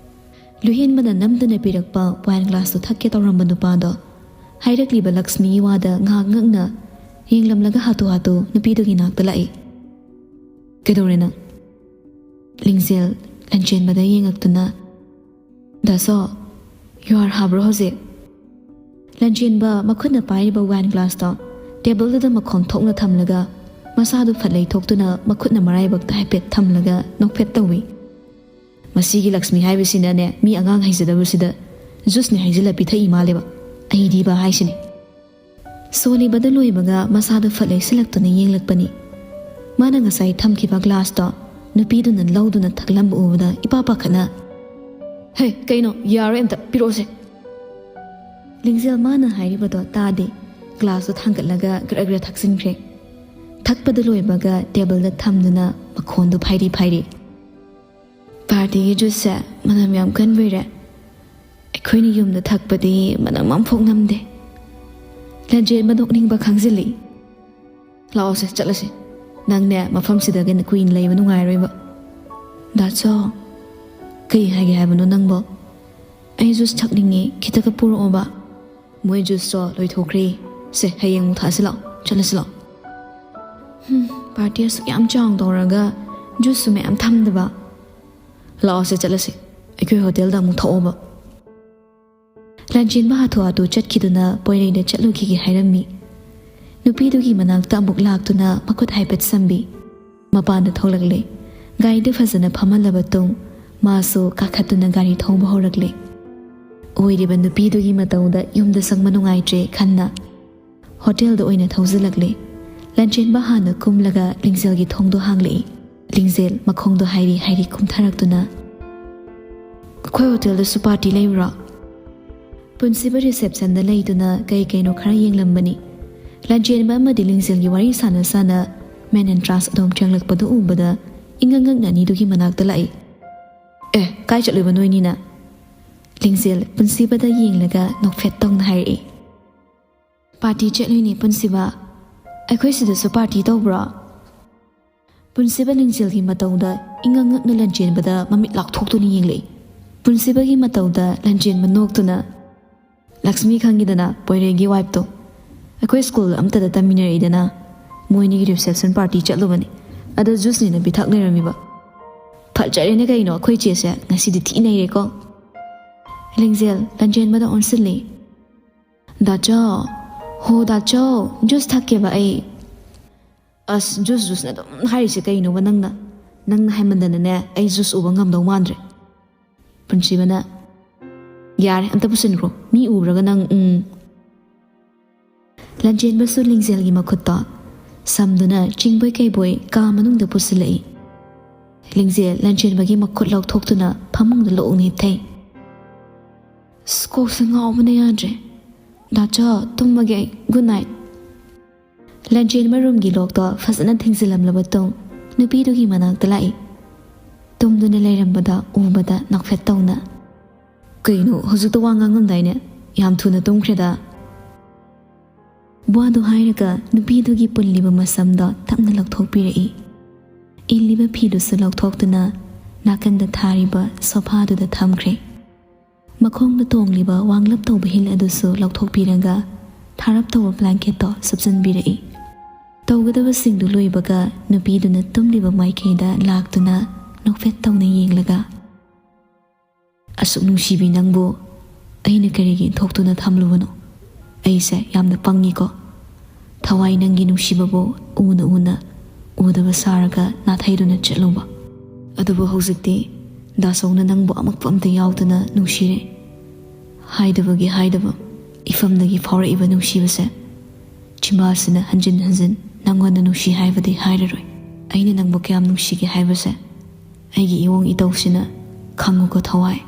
ꯂꯨꯍꯦꯟꯕꯅ ꯅꯝꯗꯨꯅ ꯄꯤꯔꯛꯄ ꯋꯥꯏꯟ ꯒ꯭ꯂꯥꯁꯇꯨ ꯊꯛꯀꯦ ꯇꯧꯔꯝꯕ ꯅꯨꯄꯥꯗꯣ ꯍꯥꯏꯔꯛꯂꯤꯕ ꯂꯛꯁꯃꯤꯒꯤ ꯋꯥꯗ ꯉꯥꯏꯍꯥꯛ ꯉꯛꯅ ꯌꯦꯡꯂꯝꯂꯒ ꯍꯥꯊꯨ ꯍꯥꯊꯨ ꯅꯨꯄꯤꯗꯨꯒꯤ ꯅꯥꯛꯇ ꯂꯥꯛꯏ꯫ "ꯀꯩꯗꯧꯔꯦ ꯅꯪ?" ꯂꯤꯡꯖꯦꯜ ꯂꯟꯆꯦꯟꯕꯗ ꯌꯦꯡꯉꯛꯇꯨꯅ, "ꯗꯥꯁꯣ, ꯌꯨꯍꯥꯔ ꯍꯥꯕ꯭ꯔꯣ ꯍꯧꯖꯤꯛ?" ꯂꯟꯆꯦꯟꯕ ꯃꯈꯨꯠꯅ ꯄꯥꯏꯔꯤꯕ ꯋꯥꯏꯟ ꯒ꯭ꯂꯥꯁꯇꯣ ꯇꯦꯕꯜꯗꯨꯗ ꯃꯈꯣꯡ ꯊꯣꯛꯅ ꯊꯝꯂꯒ ꯃꯁꯥꯗꯨ ꯐꯠ ꯂꯩꯊꯣꯛꯇꯨꯅ ꯃꯈꯨꯠꯅ ꯃꯔꯥꯏꯕꯛꯇ ꯍꯥꯏꯐꯦꯠ ꯊꯝꯂꯒ ꯅꯣꯛꯐꯦꯠ ꯇꯧꯏ꯫ "ꯃꯁꯤꯒꯤ ꯂꯛꯁꯃꯤ ꯍꯥꯏꯕꯁꯤꯅꯅꯦ, ꯃꯤ ꯑꯉꯥꯡ ꯍꯩꯖꯗꯕꯁꯤꯗ ꯖꯨꯁꯅꯦ ꯍꯥꯏꯖꯤꯜꯂ ꯄꯤꯊꯛꯏ ꯃꯥꯜꯂꯦꯕ꯫ ꯑꯩꯗꯤꯕ ꯍꯥꯏꯁꯤꯅꯤ꯫" ꯁꯣꯜꯂꯤꯕꯗꯨ ꯂꯣꯏꯕꯒ ꯃꯁꯥꯗꯨ ꯐꯠ ꯂꯩꯁꯤꯜꯂꯛꯇꯨꯅ ꯌꯦꯡꯂꯛꯄꯅꯤ꯫ ꯃꯥꯅ ꯉꯁꯥꯏ ꯊꯝꯈꯤꯕ ꯒ꯭ꯂꯥꯁꯇꯣ ꯅꯨꯄꯤꯗꯨꯅ ꯂꯧꯗꯨꯅ ꯊꯛꯂꯝꯕ ꯎꯕꯗ ꯏꯄꯥ ꯄꯥꯈꯠꯅ, "ꯍꯦ, ꯀꯩꯅꯣ? ꯌꯥꯔꯣꯏ, ꯑꯝꯇ ꯄꯤꯔꯛꯑꯣꯁꯦ!" ꯂꯤꯡꯖꯦꯜ ꯃꯥꯅ ꯍꯥꯏꯔꯤꯕꯗꯣ ꯇꯥꯗꯦ꯫ ꯒ꯭ꯂꯥꯁꯇꯣ ꯊꯥꯡꯒꯠꯂꯒ ꯒ꯭ꯔ ꯒ꯭ꯔ ꯊꯛꯆꯤꯟꯈ꯭ꯔꯦ꯫ ꯊꯛꯄꯗꯨ ꯂꯣꯏꯕꯒ ꯇꯦꯕꯜꯗ ꯊꯝꯗꯨꯅ ꯃꯈꯣꯟꯗꯨ ꯐꯥꯏꯔꯤ ꯐꯥꯏꯔꯤ꯫ "ꯄꯥꯔꯇꯤꯒꯤ ꯖꯨꯁꯁꯦ ꯃꯅꯝ ꯌꯥꯝ ꯀꯟꯕꯩꯔꯦ꯫ ꯑꯩꯈꯣꯏꯅ ꯌꯨꯝꯗ ꯊꯛꯄꯗꯤ ꯃꯅꯝ ꯑꯃꯐꯥꯎ ꯅꯝꯗꯦ꯫" ꯂꯟꯖꯦꯟꯕ ꯅꯣꯛꯅꯤꯡꯕ ꯈꯪꯖꯤꯜꯂꯤ꯫ "ꯂꯥꯛꯑꯣꯁꯦ, ꯆꯠꯂꯁꯦ꯫ ꯅꯪꯅꯦ, ꯃꯐꯝꯁꯤꯗꯒꯤ ꯀꯨꯏꯅ ꯂꯩꯕ ꯅꯨꯡꯉꯥꯏꯔꯣꯏꯕ꯫" "ꯗꯥꯆꯧ, ꯀꯩ ꯍꯥꯏꯒꯦ ꯍꯥꯏꯕꯅꯣ ꯅꯪꯕꯣ?" "ꯑꯩ ꯖꯨꯁ ꯊꯛꯅꯤꯡꯉꯦ, ꯈꯤꯇꯒ ꯄꯨꯔꯛꯑꯣꯕ꯫" "ꯃꯣꯏ ꯖꯨꯁꯇꯣ ꯂꯣꯏꯊꯣꯛꯈ꯭ꯔꯦ꯫ ꯁꯦ, ꯍꯌꯦꯡ ꯑꯃꯨꯛ ꯊꯛꯑꯁꯤ ꯂꯥꯛꯑꯣ, ꯆꯠꯂꯁꯤ ꯂꯥꯛꯑꯣ꯫" "ꯍꯝ, ꯄꯥꯔꯇꯤ ꯑꯁꯨꯛ ꯌꯥꯝ ꯆꯥꯎꯅ ꯇꯧꯔꯒ ꯖꯨꯁꯁꯨ ꯃꯌꯥꯝ ꯊꯝꯗꯕ꯫" "ꯂꯥꯛꯑꯣꯁꯦ, ꯆꯠꯂꯁꯤ꯫ ꯑꯩꯈꯣꯏ ꯍꯣꯇꯦꯜꯗ ꯑꯃꯨꯛ ꯊꯛꯑꯣꯕ꯫" ꯂꯟꯖꯦꯟꯕ ꯍꯥꯊꯨ ꯍꯥꯊꯨ ꯆꯠꯈꯤꯗꯨꯅ ꯄꯣꯏꯔꯩꯗ ꯆꯠꯂꯨꯈꯤꯒꯦ ꯍꯥꯏꯔꯝꯃꯤ꯫ ꯅꯨꯄꯤꯗꯨꯒꯤ ꯃꯅꯥꯛꯇ ꯑꯃꯨꯛ ꯂꯥꯛꯇꯨꯅ ꯃꯈꯨꯠ ꯍꯥꯏꯐꯦꯠ ꯁꯝꯕꯤ꯫ ꯃꯄꯥꯟꯗ ꯊꯣꯛꯂꯛꯂꯦ꯫ ꯒꯥꯔꯤꯗ ꯐꯖꯅ ꯐꯝꯍꯜꯂꯕ ꯇꯨꯡ ꯃꯥꯁꯨ ꯀꯥꯈꯠꯇꯨꯅ ꯒꯥꯔꯤ ꯊꯧꯕ ꯍꯧꯔꯛꯂꯦ꯫ ꯑꯣꯏꯔꯤꯕ ꯅꯨꯄꯤꯗꯨꯒꯤ ꯃꯇꯧꯗ ꯌꯨꯝꯗ ꯆꯪꯕ ꯅꯨꯡꯉꯥꯏꯇ꯭ꯔꯦ ꯈꯟꯅ ꯍꯣꯇꯦꯜꯗ ꯑꯣꯏꯅ ꯊꯧꯖꯤꯜꯂꯛꯂꯦ꯫ ꯂꯟꯆꯦꯟꯕ ꯍꯥꯟꯅ ꯀꯨꯝꯂꯒ ꯂꯤꯡꯖꯦꯜꯒꯤ ꯊꯣꯡꯗꯣ ꯍꯥꯡꯂꯛꯏ꯫ ꯂꯤꯡꯖꯦꯜ ꯃꯈꯣꯡꯗꯣ ꯍꯥꯏꯔꯤ ꯍꯥꯏꯔꯤ ꯀꯨꯝꯊꯔꯛꯇꯨꯅ, "ꯑꯩꯈꯣꯏ ꯍꯣꯇꯦꯜꯗꯁꯨ ꯄꯥꯔꯇꯤ ꯂꯩꯕ꯭ꯔꯣ?" ꯄꯨꯟꯁꯤꯕ ꯔꯤꯁꯦꯞꯁꯟꯗ ꯂꯩꯗꯨꯅ ꯀꯩ ꯀꯩꯅꯣ ꯈꯔ ꯌꯦꯡꯂꯝꯕꯅꯤ꯫ ꯂꯟꯆꯦꯟꯕ ꯑꯃꯗꯤ ꯂꯤꯡꯖꯦꯜꯒꯤ ꯋꯥꯔꯤ ꯁꯥꯟꯅ ꯁꯥꯟꯅ ꯃꯦꯟ ꯑꯦꯟꯇ꯭ꯔꯥꯟꯁ ꯑꯗꯣꯝ ꯊꯦꯡꯂꯛꯄꯗꯨ ꯎꯕꯗ ꯏꯉꯛ ꯉꯛꯅ ꯑꯅꯤꯗꯨꯒꯤ ꯃꯅꯥꯛꯇ ꯂꯥꯛꯏ꯫ "ꯑꯦ, ꯀꯥꯏ ꯆꯠꯂꯨꯏꯕ ꯅꯣꯏꯅꯤꯅ?" ꯂꯤꯡꯖꯦꯜ ꯄꯨꯟꯁꯤꯕꯗ ꯌꯦꯡꯂꯒ ꯅꯣꯛꯐꯦꯠ ꯇꯧꯅ ꯍꯥꯏꯔꯛꯏ꯫ "ꯄꯥꯔꯇꯤ ꯆꯠꯂꯨꯏꯅꯦ ꯄꯨꯟꯁꯤꯕ꯫ ꯑꯩꯈꯣꯏ ꯁꯤꯗꯁꯨ ꯄꯥꯔꯇꯤ ꯇꯧꯕ꯭ꯔꯣ?" ꯄꯨꯟꯁꯤꯕ ꯂꯤꯡꯖꯦꯜꯒꯤ ꯃꯇꯧꯗ ꯏꯉꯛ ꯉꯛꯅ ꯂꯟꯆꯦꯟꯕꯗ ꯃꯃꯤꯠ ꯂꯥꯎꯊꯣꯛꯇꯨꯅ ꯌꯦꯡꯂꯛꯏ꯫ ꯄꯨꯟꯁꯤꯕꯒꯤ ꯃꯇꯧꯗ ꯂꯟꯆꯦꯟꯕ ꯅꯣꯛꯇꯨꯅ, "ꯂꯛꯁꯃꯤ ꯈꯪꯉꯤꯗꯅ, ꯄꯣꯏꯔꯩꯒꯤ ꯋꯥꯏꯐꯇꯣ꯫ ꯑꯩꯈꯣꯏ ꯁ꯭ꯀꯨꯜ ꯑꯝꯇꯗ ꯇꯝꯃꯤꯟꯅꯔꯛꯏꯗꯅ꯫ ꯃꯣꯏꯅꯤꯒꯤ ꯔꯤꯁꯦꯞꯁꯟ ꯄꯥꯔꯇꯤ ꯆꯠꯂꯨꯕꯅꯤ꯫ ꯑꯗꯣ ꯖꯨꯁꯅꯦꯅ ꯄꯤꯊꯛ ꯂꯩꯔꯝꯃꯤꯕ꯫ ꯐꯖꯔꯦꯅꯦ ꯀꯩꯅꯣ, ꯑꯩꯈꯣꯏ ꯆꯦꯁꯦ ꯉꯁꯤꯗꯤ ꯊꯤ ꯅꯩꯔꯦꯀꯣ꯫" ꯂꯤꯡꯖꯦꯜ ꯂꯟꯖꯦꯟꯕꯗ ꯑꯣꯟꯁꯤꯜꯂꯤ꯫ "ꯗꯥꯆꯧ, ꯍꯣ ꯗꯥꯆꯧ, ꯖꯨꯁ ꯊꯛꯀꯦꯕ ꯑꯩ꯫" "ꯑꯁ, ꯖꯨꯁ, ꯖꯨꯁꯅ ꯑꯗꯨꯝ ꯍꯥꯏꯔꯤꯁꯦ ꯀꯩꯅꯣꯕ ꯅꯪꯅ? ꯅꯪꯅ ꯍꯥꯏꯃꯟꯗꯅꯅꯦ, ꯑꯩ ꯖꯨꯁ ꯎꯕ ꯉꯝꯗꯧ ꯃꯥꯟꯗ꯭ꯔꯦ꯫" ꯄꯨꯟꯁꯤꯕꯅ, "ꯌꯥꯔꯦ, ꯑꯝꯇ ꯄꯨꯁꯤꯟꯈ꯭ꯔꯣ, ꯃꯤ ꯎꯕ꯭ꯔꯒ ꯅꯪ, ꯎꯝ꯫" ꯂꯟꯖꯦꯟꯕꯁꯨ ꯂꯤꯡꯖꯦꯜꯒꯤ ꯃꯈꯨꯠꯇꯣ ꯁꯝꯗꯨꯅ ꯆꯤꯡꯕꯣꯏ ꯀꯩꯕꯣꯏ ꯀꯥ ꯃꯅꯨꯡꯗ ꯄꯨꯁꯤꯜꯂꯛꯏ꯫ ꯂꯤꯡꯖꯦꯜ ꯂꯟꯖꯦꯟꯕꯒꯤ ꯃꯈꯨꯠ ꯂꯧꯊꯣꯛꯇꯨꯅ ꯐꯃꯨꯡꯗ ꯂꯣꯡꯅ ꯍꯤꯞꯊꯩ꯫ "ꯑꯁ, ꯀꯣꯛꯁꯦ ꯉꯥꯎꯕꯅ ꯌꯥꯗ꯭ꯔꯦ꯫ ꯗꯥꯆꯧ, ꯇꯨꯝꯃꯒꯦ ꯑꯩ꯫ Good night." ꯂꯟꯖꯦꯟꯕ ꯔꯨꯝꯒꯤ ꯂꯣꯛꯇꯣ ꯐꯖꯅ ꯊꯤꯡꯖꯤꯜꯂꯝꯂꯕ ꯇꯨꯡ, ꯅꯨꯄꯤꯗꯨꯒꯤ ꯃꯅꯥꯛꯇ ꯂꯥꯛꯏ꯫ ꯇꯨꯝꯗꯨꯅ ꯂꯩꯔꯝꯕꯗ ꯎꯕꯗ ꯅꯣꯛꯐꯦꯠ ꯇꯧꯅ, "ꯀꯩꯅꯣ, ꯍꯧꯖꯤꯛꯇ ꯋꯥ ꯉꯥꯡꯉꯝꯗꯥꯏꯅꯦ? ꯌꯥꯝ ꯊꯨꯅ ꯇꯨꯝꯈ꯭ꯔꯦꯗ꯫" ꯋꯥꯗꯨ ꯍꯥꯏꯔꯒ ꯅꯨꯄꯤꯗꯨꯒꯤ ꯄꯨꯜꯂꯤꯕ ꯃꯁꯝꯗꯣ ꯇꯞꯅ ꯂꯧꯊꯣꯛꯄꯤꯔꯛꯏ꯫ ꯏꯜꯂꯤꯕ ꯐꯤꯗꯨꯁꯨ ꯂꯧꯊꯣꯛꯇꯨꯅ ꯅꯥꯀꯟꯗ ꯊꯥꯔꯤꯕ ꯁꯣꯐꯥꯗꯨꯗ ꯊꯝꯈ꯭ꯔꯦ꯫ ꯃꯈꯣꯡꯗ ꯇꯣꯡꯂꯤꯕ ꯋꯥꯡꯂꯞ ꯇꯧꯕ ꯍꯤꯜ ꯑꯗꯨꯁꯨ ꯂꯧꯊꯣꯛꯄꯤꯔꯒ ꯊꯥꯔꯞ ꯇꯧꯕ ꯕ꯭ꯂꯥꯡꯀꯦꯠꯇꯣ ꯁꯨꯞꯆꯟꯕꯤꯔꯛꯏ꯫ ꯇꯧꯒꯗꯕꯁꯤꯡꯗꯨ ꯂꯣꯏꯕꯒ ꯅꯨꯄꯤꯗꯨꯅ ꯇꯨꯝꯂꯤꯕ ꯃꯥꯏꯀꯩꯗ ꯂꯥꯛꯇꯨꯅ ꯅꯣꯛꯐꯦꯠ ꯇꯧꯅ ꯌꯦꯡꯂꯒ, "ꯑꯁꯨꯛ ꯅꯨꯡꯁꯤꯕꯤ ꯅꯪꯕꯨ ꯑꯩꯅ ꯀꯔꯤꯒꯤ ꯏꯟꯊꯣꯛꯇꯨꯅ ꯊꯝꯂꯨꯕꯅꯣ? ꯑꯩꯁꯦ ꯌꯥꯝꯅ ꯄꯪꯉꯤꯀꯣ꯫ ꯊꯋꯥꯏ ꯅꯪꯒꯤ ꯅꯨꯡꯁꯤꯕꯕꯨ ꯎꯅ ꯎꯅ ꯎꯗꯕ ꯁꯥꯔꯒ ꯅꯥꯊꯩꯗꯨꯅ ꯆꯠꯂꯨꯕ꯫ ꯑꯗꯨꯕꯨ ꯍꯧꯖꯤꯛꯇꯤ ꯗꯥꯁꯧꯅ ꯅꯪꯕꯨ ꯑꯃꯛꯄ ꯑꯝꯇ ꯌꯥꯎꯗꯅ ꯅꯨꯡꯁꯤꯔꯦ꯫ ꯍꯥꯏꯗꯕꯒꯤ ꯍꯥꯏꯗꯕ, ꯏꯐꯝꯗꯒꯤ ꯐꯥꯎꯔꯛꯏꯕ ꯅꯨꯡꯁꯤꯕꯁꯦ ꯆꯤꯝꯕꯥꯜꯁꯤꯅ ꯍꯟꯖꯤꯟ ꯍꯟꯖꯤꯟ ꯅꯪꯉꯣꯟꯗ ꯅꯨꯡꯁꯤ ꯍꯥꯏꯕꯗꯤ ꯍꯥꯏꯔꯔꯣꯏ꯫ ꯑꯩꯅ ꯅꯪꯕꯨ ꯀꯌꯥꯝ ꯅꯨꯡꯁꯤꯒꯦ ꯍꯥꯏꯕꯁꯦ ꯑꯩꯒꯤ ꯏꯋꯣꯡ ꯏꯇꯧꯁꯤꯅ ꯈꯪꯉꯨꯀꯣ ꯊꯋꯥꯏ꯫"